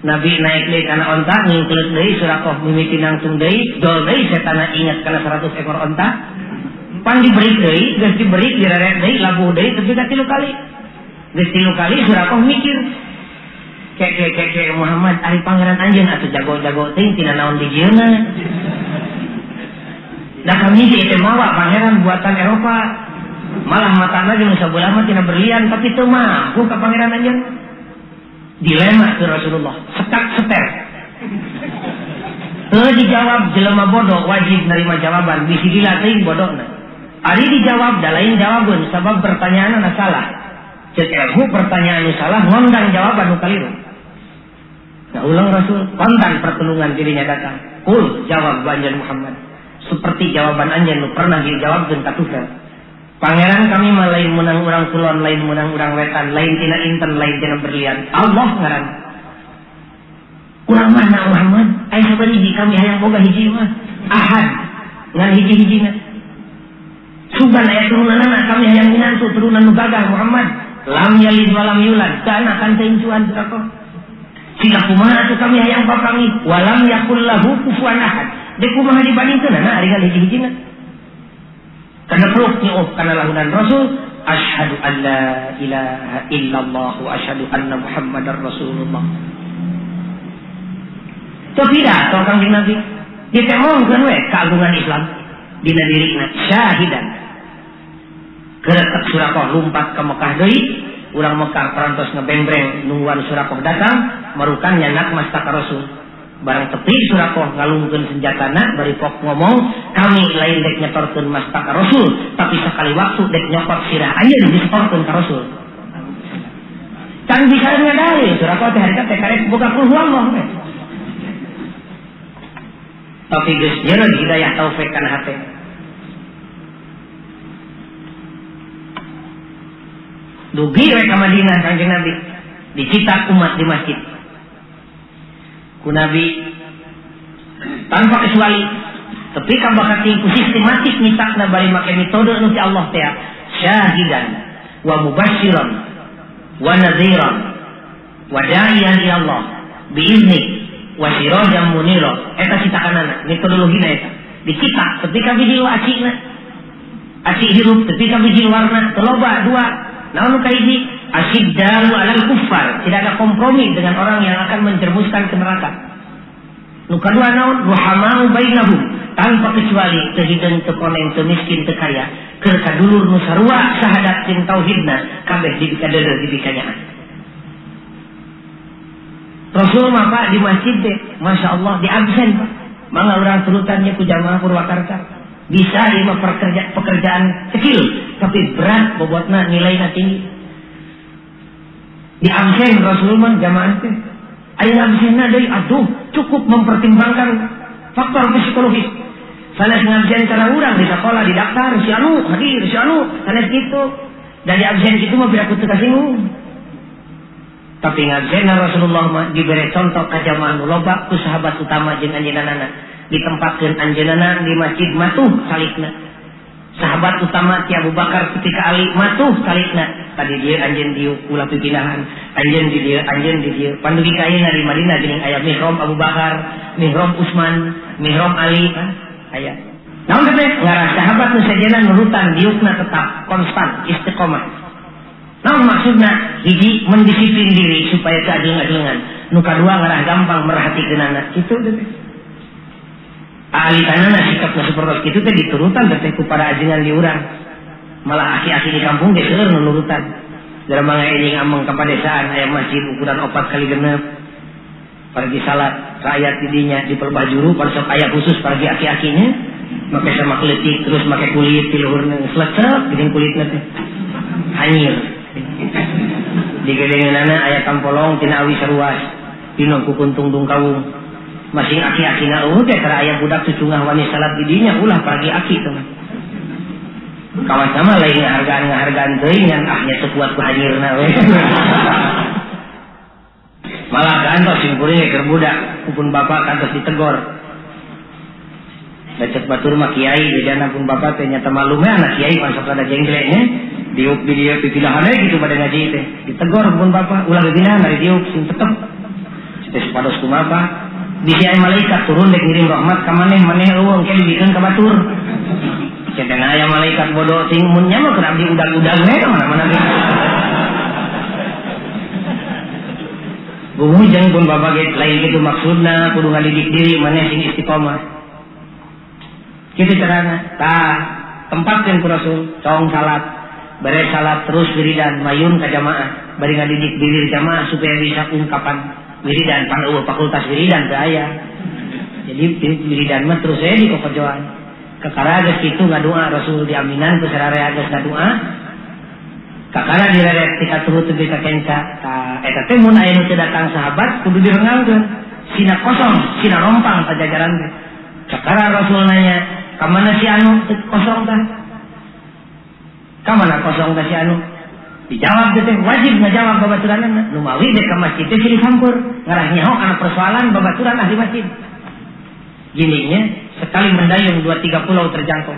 Nabi naik deui kana onta ngingkleut deui Surakoh mimiti nangtung deui, dol deui setana inget kana 100 ekor onta. Pan diberi deui, geus diberi direret deui, labuh deui tepi ka 3 kali. Geus 3 kali Surakoh mikir, kek kek kek kek Muhammad ari pangeran anjeun atuh jago-jago teuing tina naon dijieunna. Da kami ge teh mawa pangeran buatan Eropa. Malah matana jeung sabelah mah tina berlian tapi teu mampu ka pangeran anjeun. Dilema ke Rasulullah, setak seter. Teu dijawab jelema bodoh wajib nerima jawaban, bisi gila teuing bodohna. Ari dijawab da lain jawabeun sabab pertanyaanna salah. Cek ilmu pertanyaan nu salah ngondang jawaban nu kaliru. Nah ulang Rasul kontan pertolongan dirinya datang. Kul jawab anjeun Muhammad. Seperti jawaban anjeun nu pernah dijawabkeun ka Tuhan. Pangeran kami mah lain menang urang kulon, lain menang urang wetan, lain tina inten, lain tina berlian. Allah ngaran. Urang mana Muhammad? Aya sabaraha kami hayang boga hiji mah. Ahad ngan hiji-hijina. Sugan aya turunanana kami hayang minantu turunan nu gagah Muhammad. Lam yalid wa lam yulad, kana kan teu incuan suraqah. Siga kumaha atuh kami hayang papanggih, walam yakul lahu kufuwan ahad. Dek kumaha dibandingkeunana ari ngan hiji-hijina. Kana peluk nyiup kana lahunan Rasul, asyhadu an la ilaha illallah wa asyhadu anna Muhammadar Rasulullah. Teu pidato Kangjeng Nabi, ditemongkeun we keagungan Islam dina dirina syahidan. Keretek Suraqah lumpat ke Mekah deui, urang Mekah parantos ngebengbreng nungguan Suraqah datang, marukan nyanak mastaka Rasul. Barang tepi Suraqah ngalungkeun senjatana bari pok ngomong, kami lain dek nyetorkeun mastaka Rasul, tapi sekali waktu dek nyokot sirah anjeun disetorkeun ka Rasul. Can bisa ngadalil Suraqah teh harita teh karek boga kulhu Allah we. Tapi geus nyeun hidayah taufik kana hate. Dugi we ka Madinah Kangjeng Nabi, dicitak umat di masjid. Ku Nabi tanpa kecuali tepi ka bakati ku sistematis mitakna bari make metode nu ti Allah teh, syahidan wa mubasyiran wa nadhiran wa da'iyan ila Allah biizni wa sirajan munira. Eta citakanana, metodologina eta. Dicitak tepi ka bijil acina. Aci hirup tepi ka bijil warna, teu loba dua. Naon nu kahiji? Asyiddaru alal kuffar, tidak ada kompromi dengan orang yang akan menjermuskan ke neraka. Nu kadua naon? Ruhamau bainahum, tanpa kecuali teu hideung teu koneng teu miskin teu kaya, keur kadulur nu sarua sahadat jeung tauhidna kabeh dibikadeudeuh dibikanyaan. Rasul mah Pak di masjid teh, Masya Allah di absen Pak. Mangga urang turutannya ku jamaah Purwakarta. Bisa ieu mah pekerjaan kecil tapi berat bobotna nilainya tinggi. Di absen Rasul mah jamaah teh. Aya absenna deui aduh cukup mempertimbangkan faktor psikologis. Sanes ngabsen kana urang di sekolah didaftar si anu hadir si anu sanes kitu. Da di absen kitu mah piraku teu kasinggung. Tapi ngabsenna Rasulullah mah dibere contoh ka jamaah nu loba ku sahabat utama jeung anjeunna. Ditempatkeun anjeunna di masjid matuh salikna. Sahabat utama ti Abu Bakar ketika Ali matuh salikna. Tadi dia anjeun dieu ulah pipinahan, anjeun di dieu, anjeun di dieu. Pandugi ka ayeuna di Madinah geuning aya mihrab Abu Bakar, mihrab Utsman, mihrab Ali kan aya. Naon teh ngarah sahabat nu sejenna nurutan diukna tetap konstan istiqomah. Naon maksudna? Hiji mendisiplin diri supaya teu adeung-adeungan. Nu kadua ngarah gampang merhatikeunana. Kitu teh. Ahli tanana sikapna seperti itu teh diturutan teh ku para ajengan di urang. Malah aki-aki di kampung ge seueur nu nurutan. Dalam mangga ini ameng ka padesaan aya masjid ukuran 4 kali genep. Pergi salat rakyat di dinya di perbajuru pada sok aya khusus pergi aki-akinya make sama kulit terus make kulit ti luhurna slecep geuning kulitna teh. Hanyir. Di gedengeunana aya tampolong tina awi saruas dina ku kuntung dungkawung. Masing aki-akina eueuh teh tara aya budak cucungah wani salat di dinya ulah pergi aki teh. Kawas mah lain ngahargaan-ngahargaan teuing ngan ah nya teu kuat ku hanyirna we. Malah kantos sim kuring keur budak pun bapak kantos ditegor. Dacet batur mah kiai bejana pun bapak teh nyata malu mah anak kiai pan sok rada jengglek nya. Diuk di dieu pipinahan we kitu pada ngaji teh. Ditegor pun bapak ulah pipinahan ari diuk sing tetep. Teh supados kumaha Pak? Bisi aya malaikat turun dek ngirim rahmat ka maneh, maneh eueuh engke dibikeun ka batur. Cenah aya malaikat bodoh ting mun nya mah keur abdi udag-udag we ka mana-mana ge. Bumujeng pun bapak ge lain kitu maksudna kudu ngadidik diri maneh sing istiqomah. Kitu carana. Tah, tempatkeun ku Rasul cong salat, beres salat terus wiridan mayun ka jamaah, bari ngadidik diri jamaah supaya bisa ungkapan wiridan pan eueuh fakultas wiridan teu aya. Jadi wiridan mah terus we di kokojoan. Kakara geus kitu ngadoa Rasul diaminan ku sararea geus ngadoa. Kakara direret ti katuhu tepi ka kenca. Tah eta teh mun aya nu teu datang sahabat kudu direngangkeun. Sina kosong, sina rompang pajajaran teh. Kakara Rasul nanya, "Ka mana si anu teu kosong tah?" Ka mana kosong tah si anu? Dijawab teh wajib ngajawab babaturanna. Lumawi dek ka masjid teh silih sampur, ngarah nyaho kana persoalan babaturan ahli masjid. Gininya sekali mendayung 2-3 pulau terjangkau.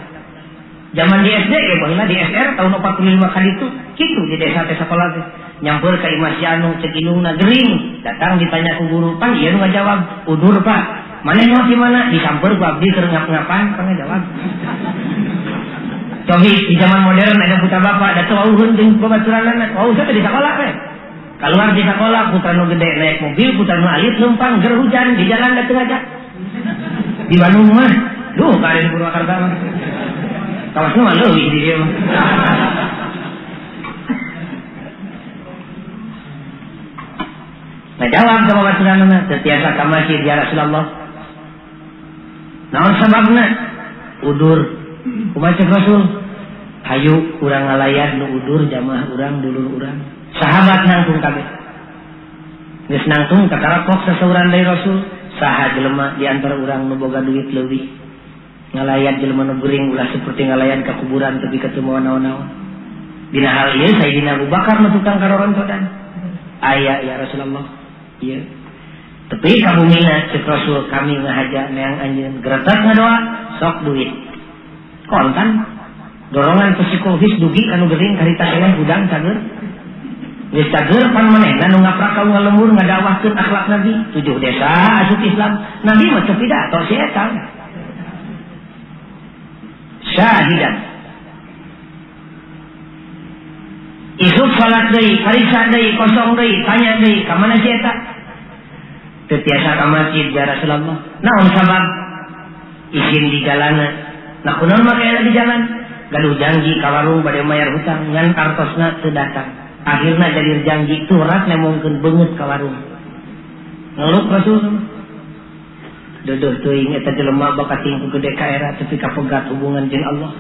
Zaman di SD ya baheula di SR tahun 45 kali itu kitu di desa teh sakola teh. Nyampur ka imah si anu cek indungna gering, datang ditanya ku guru, pan ieu nu ngajawab, "Udur, Pak." Maneh nyaho di mana? Disamper ku abdi keur ngap-ngapan, pan ngajawab. Cobi di zaman modern ada putra bapak da teu wauheun jeung babaturanna, wauh teh di sakola teh. Keluar di sakola putra nu gede naik mobil, putra nu alit lempang ger hujan di jalan da teu ngajak. Di Bandung mah, duh karen Purwakarta mah. Kawasna mah leuwih di dieu mah. Nah jawab sama baturanna, teu tiasa ka masjid ya Rasulullah. Naon sababna? Udur. Kumaha cek Rasul? Hayu urang ngalayan nu udur jamaah urang dulur urang. Sahabat nangtung kabeh. Geus nangtung katarakok sasauran deui Rasul. Saha jelema di antara urang nu boga duit leuwih ngalayan jelema nu gering ulah seperti ngalayan ka kuburan tepi ka teu mawa naon-naon. Dina hal ieu Sayyidina Abu Bakar nu tukang karorontodan. Aya ya Rasulullah. Ieu. Tepi ka bumina cek Rasul kami ngahaja neang anjeun gretek ngadoa sok duit. Kontan dorongan psikologis dugi kanu gering karita keneh hudang cager. Geus cager pan manehna nu ngaprak ka lembur ngadakwahkeun akhlak Nabi 7 desa asup Islam. Nabi mah teu pidato si eta. Syahidan. Isuk salat deui, pariksa deui, kosong deui, tanya deui, ka mana si eta? Teu tiasa ka masjid ya Rasulullah. Naon sabab? Isin di jalana. Nah kunaon make di jalan? Gaduh janji ka warung bade mayar hutang ngan artosna teu datang. Akhirna jadi janji turat nemongkeun beungeut ka warung. Ngeluh Rasul. Deuduh teuing eta jelema bakating ku gede ka era tepi kapegat hubungan jeung Allah.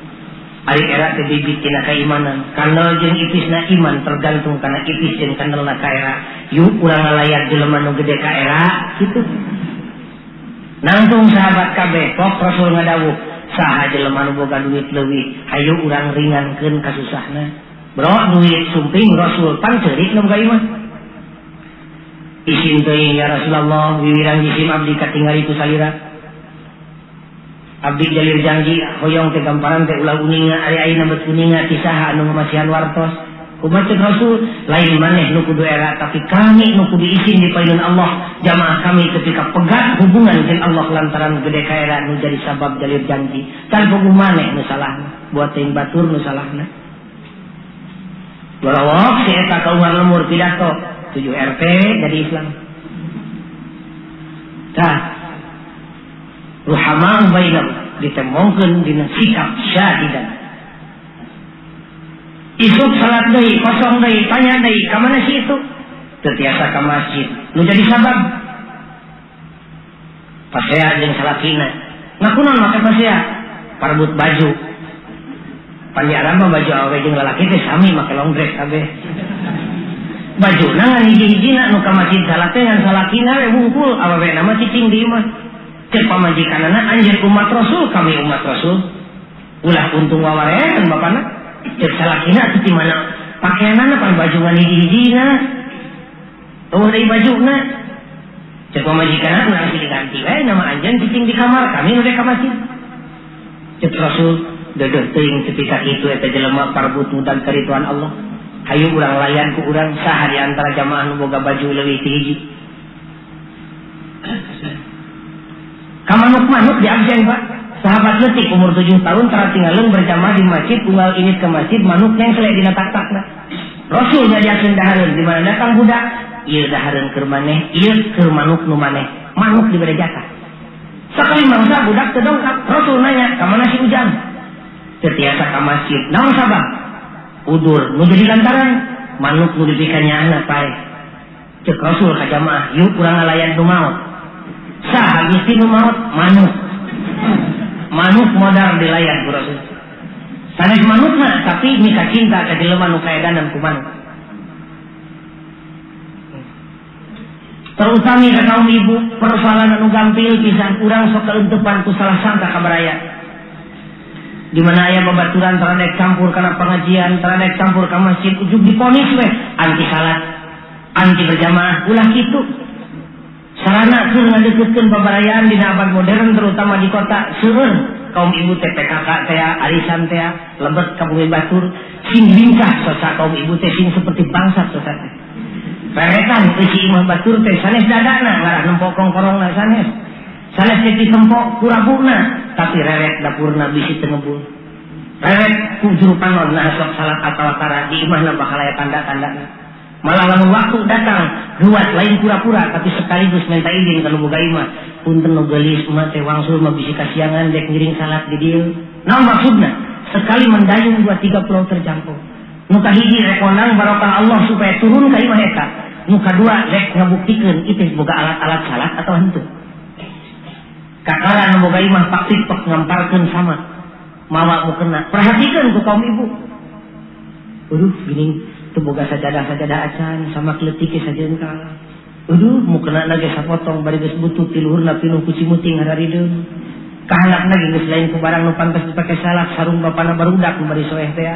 Ari era teh bibit tina keimanan. Kandel jeung ipisna iman tergantung kana ipis jeung kandelna ka era. Yuk urang ngalayan jelema nu gede ka era kitu. Nangtung sahabat kabeh pok Rasul ngadawuh saha jelema nu boga duit leuwih hayu urang ringankeun kasusahna. Bro duit sumping Rasul pan ceurik nu boga iman. Isin teuing ya Rasulullah wiwirang jisim abdi katingali ku salira. Abdi jalir janji hoyong teh gamparan teh ulah uninga ari ayeuna bet uninga ti saha anu ngamasihan wartos. Kumaha cek Rasul lain maneh nu kudu era tapi kami nu kudu isin di payun Allah jamaah kami ketika pegat hubungan jeung Allah lantaran gede ka era nu jadi sabab jalir janji. Can puguh maneh nu salahna buat teuing batur nu salahna. Walawak si eta ka unggal lemur pidato 7 RT jadi Islam. Tah ruhama bainahum ditemongkeun dina sikap syahidan. Isuk salat deui, kosong deui, tanya deui, ka mana si itu? Teu tiasa ka masjid. Nu jadi sabab pasea jeung salakina. Ngakunaon make pasea? Parbut baju. Pan di Arab mah baju awewe jeung lalaki teh sami make long dress kabeh. Bajuna ngan hiji-hijina nu ka masjid salat teh ngan salakina we wungkul, awewena mah cicing di imah. Cek pamajikanana anjeun umat Rasul, kami umat Rasul. Ulah untung wawarean bapana. Cek salakina atuh di mana pakaianana pan baju ngan hiji-hijina. Eueuh deui bajuna. Cek pamajikanana urang silih ganti we nama anjeun cicing di kamar, kami nu ka masjid. Cek Rasul dedeuh teuing tepi ka kitu eta jelema parbut mudan karituan Allah. Hayu urang layan ku urang saha di antara jamaah nu boga baju leuwih ti hiji. Ka manuk-manuk di absen Pak. Sahabat leutik umur 7 tahun tara tinggalin berjamaah di masjid, unggal init ke masjid manuk nengslek dina tak-takna. Rasul nyadiakeun dahareun di mana datang budak, ieu dahareun keur maneh, ieu keur manuk nu maneh. Manuk dibere jatah. Sakali mangsa budak teu dongkap, Rasul nanya, ka mana si Ujang? Teu tiasa ka masjid. Naon sabab? Udur. Nu jadi lantaran manuk nu dipikeun nyaahna paeh. Cek Rasul ka jamaah, yuk urang ngalayan nu maot. Saha Gusti nu maot? Manuk. Manuk modar dilayan ku Rasul. Sanes manutna tapi mika cinta ka jelema nu kaedanan ku manut. Terutama ka kaum ibu, persoalan anu gampil pisan urang sok kauntepan ku salah sangka ka baraya. Di mana aya babaturan taradek campur kana pengajian, taradek campur ka masjid, ujug diponis we anti salat, anti berjamaah, ulah kitu. Sarana keur ngadeukeutkeun babarayaan dina abad modern terutama di kota seueur kaum ibu teh PKK teh arisan teh lebet ka bumi batur sing lincah sosa kaum ibu teh sing seperti bangsat sosa teh. Peretan eusi imah batur teh sanes dadana ngarah nempo kongkorongna sanes. Sanes teh ditempo kurabuna tapi reret dapurna bisi teu ngebul. Reret ku juru panon nah sok salat atawa tara di imahna bakal aya tanda-tandana. Malah lamun waktu datang ruwat lain pura-pura tapi sekaligus minta izin ka nu boga imah. Punten nu geulis emak teh wangsul mah bisi kasiangan dek ngiring salat di dieu. Naon maksudna? Sekali mendayung 2-3 pulau terjangkau. Nu kahiji rek konang barokah Allah supaya turun ka imah eta. Nu kadua rek ngabuktikeun ieu boga alat-alat salat atau henteu. Kakara nu boga imah paktik pek ngamparkeun sama mawa mukena. Perhatikeun ku kaum ibu. Aduh geuning teu boga sajadah-sajadah acan sama kleutik ge sajeungkal. Aduh mukena na ge sapotong bari geus butut ti luhurna pinuh ku cimuting hararideung. Kahanapna ge geus lain ku barang nu pantes dipake salat sarung bapana barudak nu bari soeh teh.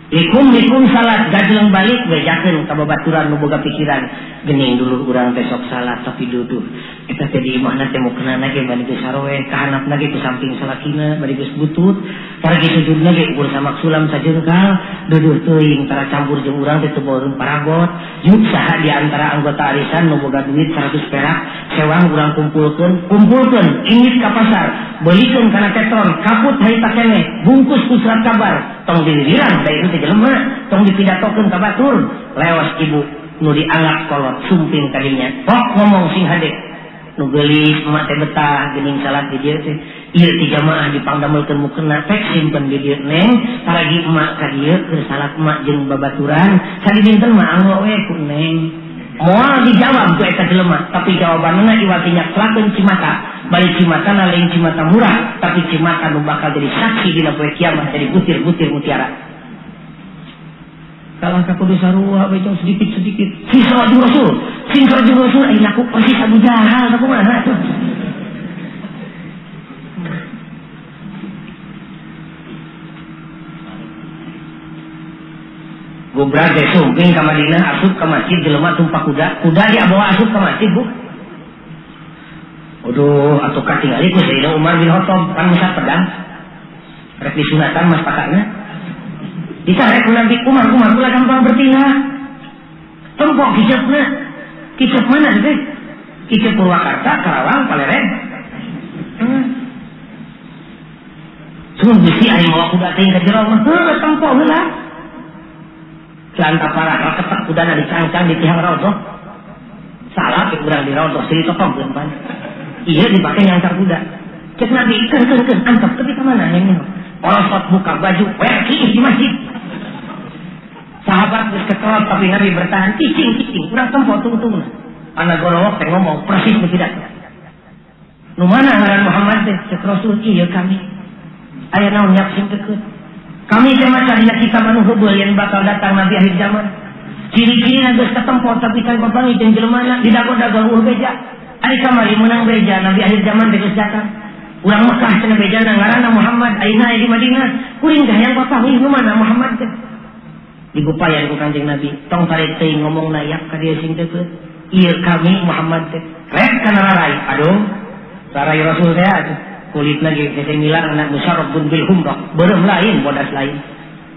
Likum-likum salat gajleng balik bejakeun ka babaturan nu boga pikiran geuning dulur urang teh sok salat tapi duduh eta teh di imahna teh mukena ge bari geus saroeh kahanapna ge ku samping salakina bari geus butut targi sujudna ge ukur samak sulam sajeungkal duduh teuing tara campur jeung urang teh teu beureum parabot juk saha di antara anggota arisan nu boga duit 100 perak sewang urang kumpulkeun kumpulkeun ingit ka pasar beulikeun kana tetron kaput harita keneh bungkus ku surat kabar tong diliran da ieu teh jelema tong dipidatokeun ka batur leos ibu nu dianggap kolot sumping kadinya pok ngomong sing hade nu geulis emak teh betah geuning salat di dieu teh ieu ti jamaah dipangdamelkeun mukena pek simpen di dieu neng paragi emak ka dieu keur salat emak jeung babaturan sadidinten mah anggo we ku neng moal dijawab ku eta jelema tapi jawabanna iwati nyaklakeun cimata bari cimatana lain cimata murah tapi cimata nu bakal jadi saksi dina poe kiamat jadi butir-butir mutiara. Kalah ka kudu sarua we sedikit-sedikit sing sarua Rasul sing sarua Rasul ai laku persis Abu Jahal kumaha tuh. Gobrak teh sumping ka Madinah asup ka masjid jelema tumpak kuda kuda dibawa asup ka masjid bu. Aduh atuh katingali ku Sayyidina Umar bin Khattab kan musat pedang rek disunatan mas pakakna ditarek ku Nabi Umar Umar ulah gampang bertingkah tempok kicepna kicep mana teh kicep Purwakarta Karawang Paleren Cuma bisi aing mawa kuda teh ka jero mah heuh tempok heula lanta parah raketek kudana dicangcang di tihang raudhah salah ke urang di raudhah sri topong pan ieu dipake nyangcang kuda cek Nabi keun antep tapi ka mana yang orosot buka baju werki di masjid sahabat geus kekelot tapi Nabi bertahan cicing-cicing urang tempo tungtungna anak gorowok teh ngomong persis nu pidato nu mana ngaran Muhammad teh cek Rasul ieu kami aya naon nyak sing deukeut kami teh maca dina kitab anu heubeul yang bakal datang Nabi akhir zaman ciri-cirina geus katempo tapi kan bapangi jeung jelemana didago-dago eueuh beja ari kamari meunang beja Nabi akhir zaman teh geus datang urang Mekah cenah bejana ngaranna Muhammad ayeuna aya di Madinah kuring teh hayang papanggih nu mana Muhammad teh digupayan ku Kanjeng Nabi tong tarik teuing ngomongna yak ka dieu sing deukeut ieu kami Muhammad teh rek kana rarai aduh rarai Rasul teh atuh kulitna ge hese milangna musarrabun bil humrah beureum lain bodas lain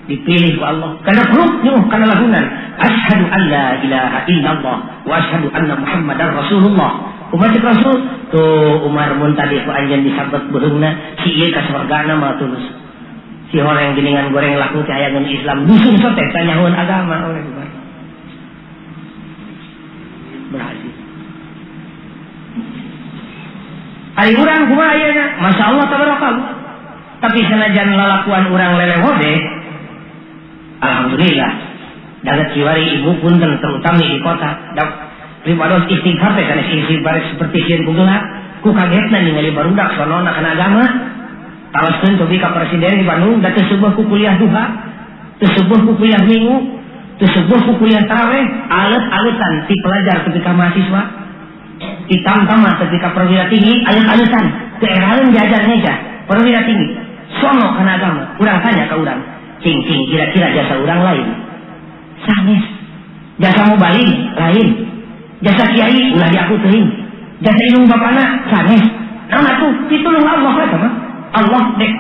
dipilih ku Allah kana perut nyuh kana lagunan asyhadu an la ilaha illallah wa asyhadu anna Muhammadar Rasulullah kumaha cek Rasul tuh Umar mun tadi ku anjeun disabet beureumna si ieu ka sorgana mah tulus si horeng geningan goreng laku teh aya ngeun Islam dusun sote tanyahueun agama oleh Umar berhasil. Ari urang kumaha ayeuna? Masya Allah tabarakallah. Tapi sanajan lalakuan urang lelewode, alhamdulillah. Daget kiwari ibu punten terutama di kota. Pribados istighfar teh sanes istighfar seperti sieun ku gelap. Ku kagetna ningali barudak sonona kana agama. Taroskeun cobi ka presiden di Bandung da teu seubeah ku kuliah duha, teu seubeah ku kuliah minggu, teu seubeah ku kuliah tarawih, alet-aletan ti pelajar tepi ka mahasiswa, ti tamtama tepi ka perwira tinggi, alet-aletan teu eraeun jajar meja perwira tinggi. Sono kana agama, urang tanya ka urang, cing-cing kira-kira jasa urang lain. Sanes. Jasa mubalig lain. Jasa kiai ulah diaku teuing. Jasa indung bapana sanes. Naon atuh pitulung Allah eta mah. Allah dek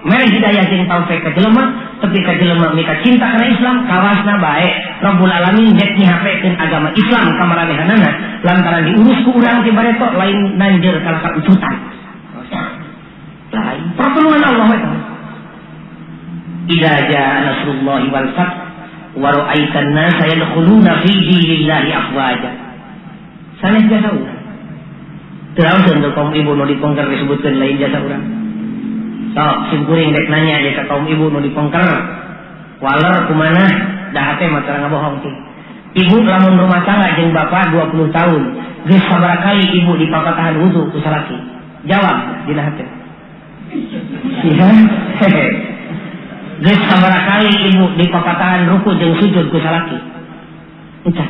mere hidayah jeung taufik ka jelema, tepi ka jelema mika cinta kana Islam kawasna bae. Rabbul Alamin dek nyihapekeun agama Islam ka maranehanana lantaran diurus ku urang ti bareto lain nanjeur kana kaucutan. Lain pertolongan Allah eta. Idza jaa nasrullahi wal fath wa ra'aitan nasa yadkhuluna fi dinillahi afwaja. Sanes jasa urang. Teu raoseun kaum ibu nu dipengker disebutkeun lain jasa urang. Sok sim kuring rek nanya ye ka kaum ibu nu dipengker. Waler kumanah da hate mah tara ngabohong cing. Ibu lamun rumah tangga jeung bapak 20 tahun, geus sabaraha kali ibu dipapatahan wudu ku salaki? Jawab dina hate. Iya. Geus sabaraha kali ibu dipapatahan ruku jeung sujud ku salaki? Encan.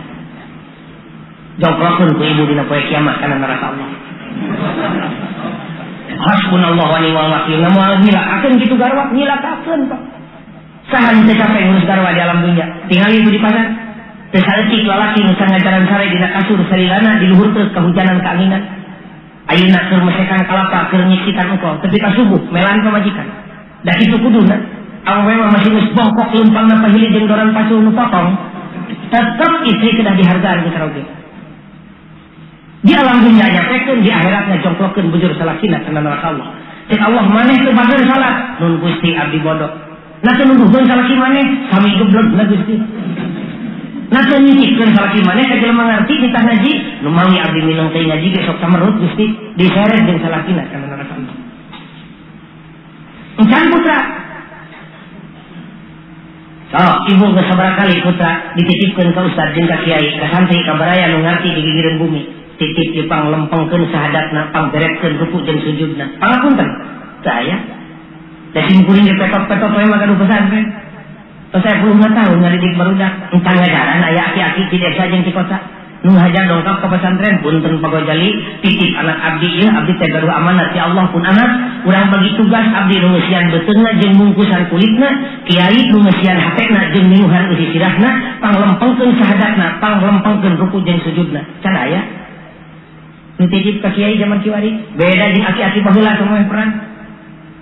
Jongkrokeun ku ibu dina poe kiamat kana neraka Allah. Hasbunallah wa ni'mal wakil. Moal nyilakakeun kitu garwa, nyilakakeun Pak. Saha nu teu capek ngurus garwa di alam dunya? Tingali ibu di pasar. Teu saeutik lalaki nu sangajaran sare dina kasur salilana di luhur teu kahujanan kaanginan. Ayeuna keur mesekan kalapa keur nyiksikan engkau tepi ka subuh melan pamajikan. Da kitu kuduna. Awewe mah masih geus bongkok leumpangna pahili jeung doran pacul nu potong. Tetep istri kedah dihargaan ku saroge. Di alam dunia nyapekeun, di akhiratnya jongklokeun bujur salakina kana neraka Allah. Cek Allah maneh teu bager salat, nun Gusti abdi bodoh. Na teu nuduhkeun salaki maneh, sami gebleg na Gusti. Na teu nyicipkeun salaki maneh ka jelema ngarti nitah ngaji, nu mawi abdi mineng teh ngaji ge sok samerut Gusti, diseret jeung salakina kana neraka Allah. Encan putra. Sok ibu geus sabaraha kali putra dititipkeun ka ustad jeung ka kiai, ka santri, ka baraya nu ngarti di gigireun bumi. Titip jepang lempengkeun sahadatna, pangberetkeun ruku jeung sujudna. Pangapunten. Teu aya. Da sim kuring ge petok-petok we mah gaduh pesantren. Tos saya puluh tahun ngadidik barudak, entah ngajaran aya aki-aki di desa jeung di kota. Nu hajar dongkap ka pesantren punten Pak Gojali, titip anak abdi ieu, abdi teh gaduh amanat ya Allah pun anak, urang bagi tugas abdi nu ngeusian beuteungna jeung mungkusan kulitna, kiai nu ngeusian hatena jeung minuhan eusi sirahna, panglempengkeun sahadatna, panglempengkeun ruku jeung sujudna. Can aya. Nu titip ka kiai zaman kiwari, beda jeung aki-aki baheula teh mah perang.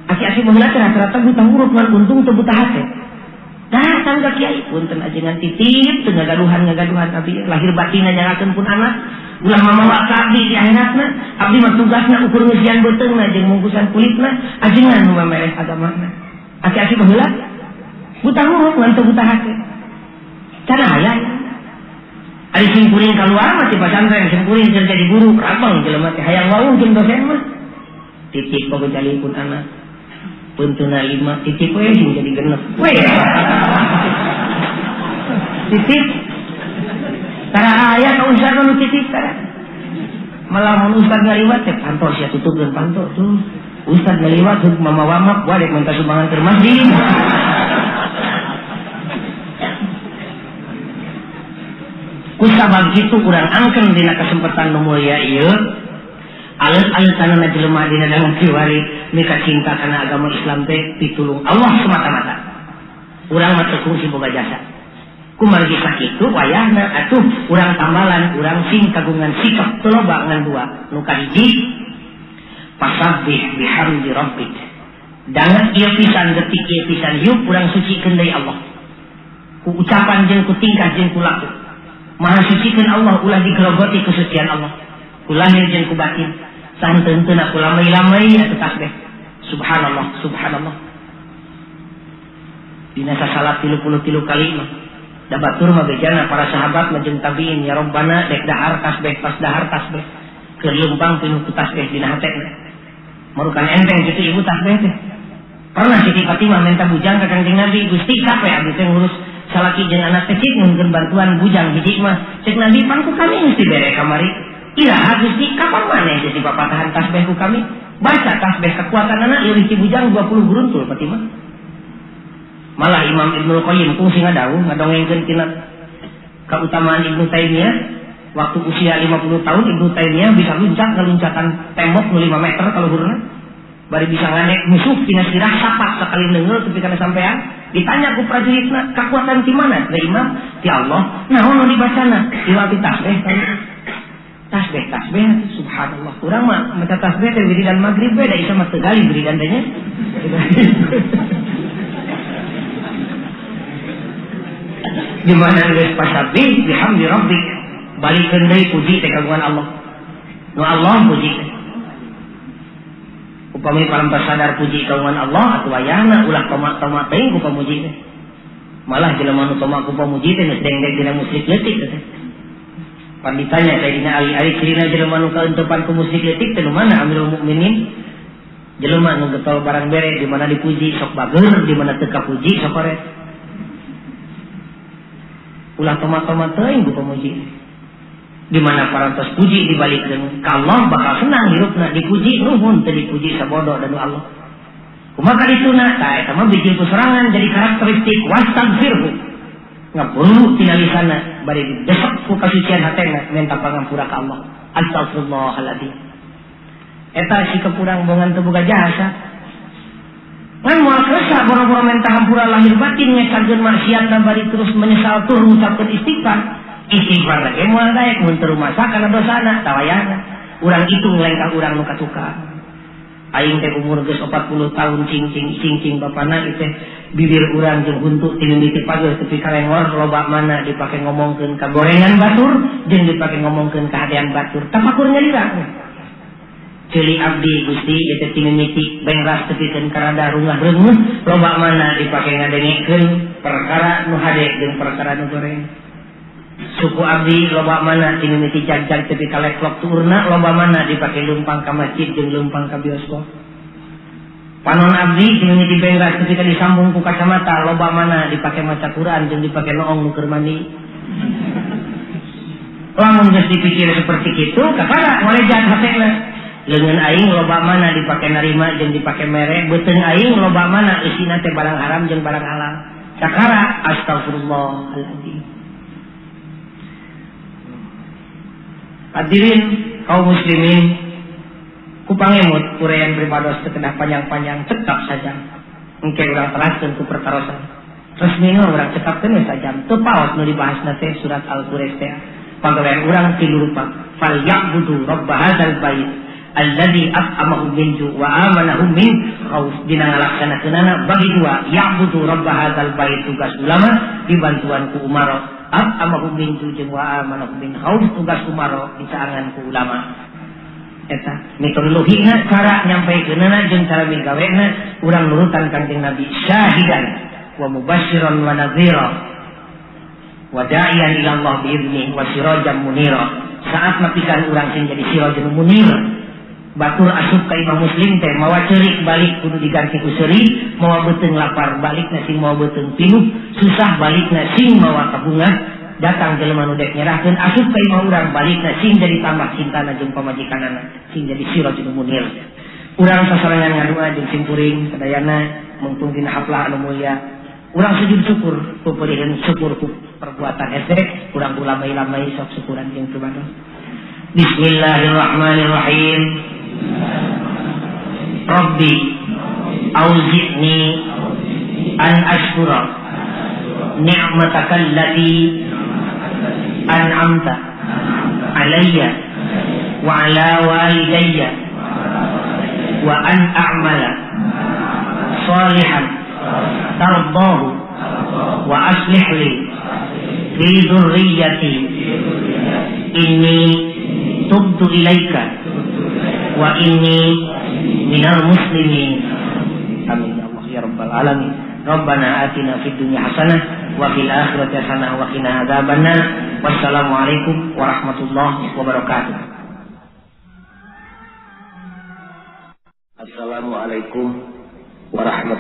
Aki-aki baheula teh rata-rata buta huruf ngan untung teu buta hate. Datang ka kiai, punten ajengan titip teu ngagaduhan abdi lahir batin nyangakeun pun anak, ulah mamawa ka abdi di akhiratna, abdi mah tugasna ukur ngeusian beuteungna jeung mungkusan kulitna, ajengan nu mamereh agamana. Aki-aki baheula buta huruf ngan teu buta hate. Can aya. Ari sim kuring kaluar mah ti pasantren, sim kuring keur jadi guru, rabang jelema teh hayang wawuh jeung dosen mah. Titip pagojali pun anak. Puntuna 5, titip we sing jadi genep. We. Titip. Tara aya ka ustaz nu titip tara. Malah mun ustaz ngaliwat teh panto sia tutupkeun panto tuh. Ustaz ngaliwat heuk mama wamak balik minta sumbangan ke masjid. Kusabab kitu urang angken dina kesempatan nu mulia ieu, aleut-aleutanana jelema dina dangu kiwari mika cinta kana agama Islam teh pitulung Allah semata-mata. Urang mah teu kungsi boga jasa. Kumargi sakitu wayahna atuh urang tambalan urang sing kagungan sikap teu loba ngan dua. Nu kahiji fasabbih bihamdi rabbik. Danget ieu pisan detik ieu pisan hiup urang sucikeun deui Allah. Ku ucapan jeung ku tingkah jeung ku laku. Maha sucikeun Allah ulah digerogoti kesucian Allah. Ku lahir jeung ku batin. Sahenteuna ku lamai-lamai atuh tasbih. Subhanallah, subhanallah. Dina sasalat 33 kali mah. Da batur mah bejana para sahabat mah jeung tabiin ya Rabbana dek dahar tasbih pas dahar tasbih. Keur leumpang pinuh ku tasbih dina hatena. Marukan enteng kitu ibu tasbih teh. Pernah Siti Fatimah minta bujang ka Kangjeng Nabi, Gusti capek abdi teh ngurus salaki jeung anak teh cik nyuhunkeun bantuan bujang hiji mah. Cek Nabi pan ku kami mesti bere kamari. Iraha Gusti kapan maneh jadi papatahan tasbih ku kami? Baca tasbih kekuatanana leuwih ti bujang 20 guruntul Fatimah. Malah Imam Ibnul Qayyim kungsi ngadawuh ngadongengkeun tina keutamaan Ibnu Taimiyah. Waktu usia 50 tahun Ibnu Taimiyah bisa luncat ngeluncatan tembok nu 5 meter kaluhurna. Bari bisa nganek musuh tina sirah sapak sakali neungeul tepi kana sampean. Ditanya ku prajuritna, kekuatan ti mana? Da Imam, ti Allah. Naon nu dibacana? Iwati tasbih. Tasbih tasbih subhanallah. Urang mah maca tasbih teh wiridan magrib we da isa mah teu gali wiridan teh nya. Di mana geus pasabih bihamdi rabbik, balikeun deui puji teh kagungan Allah. Nu Allah puji teh. Upami parampas sadar puji kagungan Allah atuh wayahna ulah tomak-tomak teuing ku pamuji teh. Malah jelema nu tomak ku pamuji teh geus dengdek dina musyrik leutik teh. Pan ditanya Sayyidina Ali, ari cirina jelema nu kaentepan ku musyrik leutik teh nu mana Amirul Mukminin? Jelema nu getol barang bere di mana dipuji sok bager, di mana teu kapuji sok koret. Ulah tomat-tomat teuing ku pamuji. Di mana parantos puji dibalikeun ka Allah bakal senang hirupna, dipuji nuhun teu dipuji sabodo dan Allah. Kumaha dituna tah eta mah bijil ku sorangan jadi karakteristik wastaghfirhu. Ngaburu tina lisana bari didesek ku kasucian hatena minta pangampura ka Allah. Astagfirullahaladzim. Eta sikap urang bongan teu boga jasa. Ngan moal kersa boro-boro minta hampura lahir batin ngesakeun maksiat dan bari terus menyesal tur ngucapkeun istighfar. Istighfar lagi moal daek mun teu rumasa kana dosana tawayana. Urang hitung lengkah urang nu katuka. Aing teh umur geus 40 tahun cing-cing bapana ieu teh bibir urang jeung huntu ti mimiti pageus tepi ka lengor loba mana dipake ngomongkeun ka gorengan batur jeung dipake ngomongkeun ka hadean batur. Tafakur nyalira. Ceuli abdi Gusti ieu teh ti mimiti bengras tepikeun ka rada rungah reunguh loba mana dipake ngadengekeun perkara nu hade jeung perkara nu goreng. Suku abdi loba mana ti mimiti jag-jag tepi ka leklok tuurna loba mana dipake leumpang ka masjid jeung leumpang ka bioskop. Panon abdi ti mimiti bengras tepi ka disambung ku kacamata loba mana dipake maca Quran jeung dipake noong nu keur mandi. Lamun geus dipikir seperti kitu kakara ngolejat hatena. Leungeun aing loba mana dipake narima jeung dipake mere, beuteung aing loba mana isina teh barang haram jeung barang halal. Kakara astagfirullahaladzim. Hadirin kaum muslimin, ku pangemut uraian pribados teu kedah panjang-panjang cekap saja. Engke urang teraskeun ku pertarosan. Resmina urang cekapkeun we sajam. Teu paos nu dibahasna teh surat Al-Quraisy teh. Pagawean urang tilu rupa. Fal ya'budu rabb hadzal bait alladzi at'amahum min ju' wa amanahum min khauf. Dina ngalaksanakeunana bagi dua, ya'budu rabb hadzal bait tugas ulama dibantuan ku umaro. At'amahum min ju' jeung wa amanahum min khauf tugas umaro dicaangan ku ulama. Eta metodologina cara nyampaikeunana jeung cara migawena urang nurutan Kanjeng Nabi syahidan wa mubasysyiran wa nadhira wa da'iyan ila Allah bi idzni wa sirajan munira. Saat nepikan urang sing jadi sirajan munir. Batur asup ka imam muslim teh mawa ceurik balik kudu diganti ku seuri, mawa beuteung lapar balik na sing mawa beuteung pinuh, susah balik na sing mawa kabungan, datang jelema nu dek nyerahkeun asup ka imah urang balik na sing jadi tambah cintana jeung pamajikanana, sing jadi sirajul munir. Urang sasarengan ngadua jeung simkuring sadayana mungtung dina haflah anu mulia. Urang sujud syukur, pupuriheun syukur ku perbuatan hese, urang ulamai-lamai sok syukuran jeung pribados. Bismillahirrahmanirrahim. Rabbi auzi'ni an ashkura ni'mataka allati an'amta alayya wa ala walidayya wa an a'mala salihan tardahu wa aslih li fi dhurriyyati inni tubtu ilaika wa inni minal muslimin. Amin ya Allah ya rabbal alamin. Rabbana atina fid dunya hasanah wa fil akhirati hasanah wa qina adzabannar. Wassalamualaikum warahmatullahi wabarakatuh. Assalamualaikum warahmatullahi.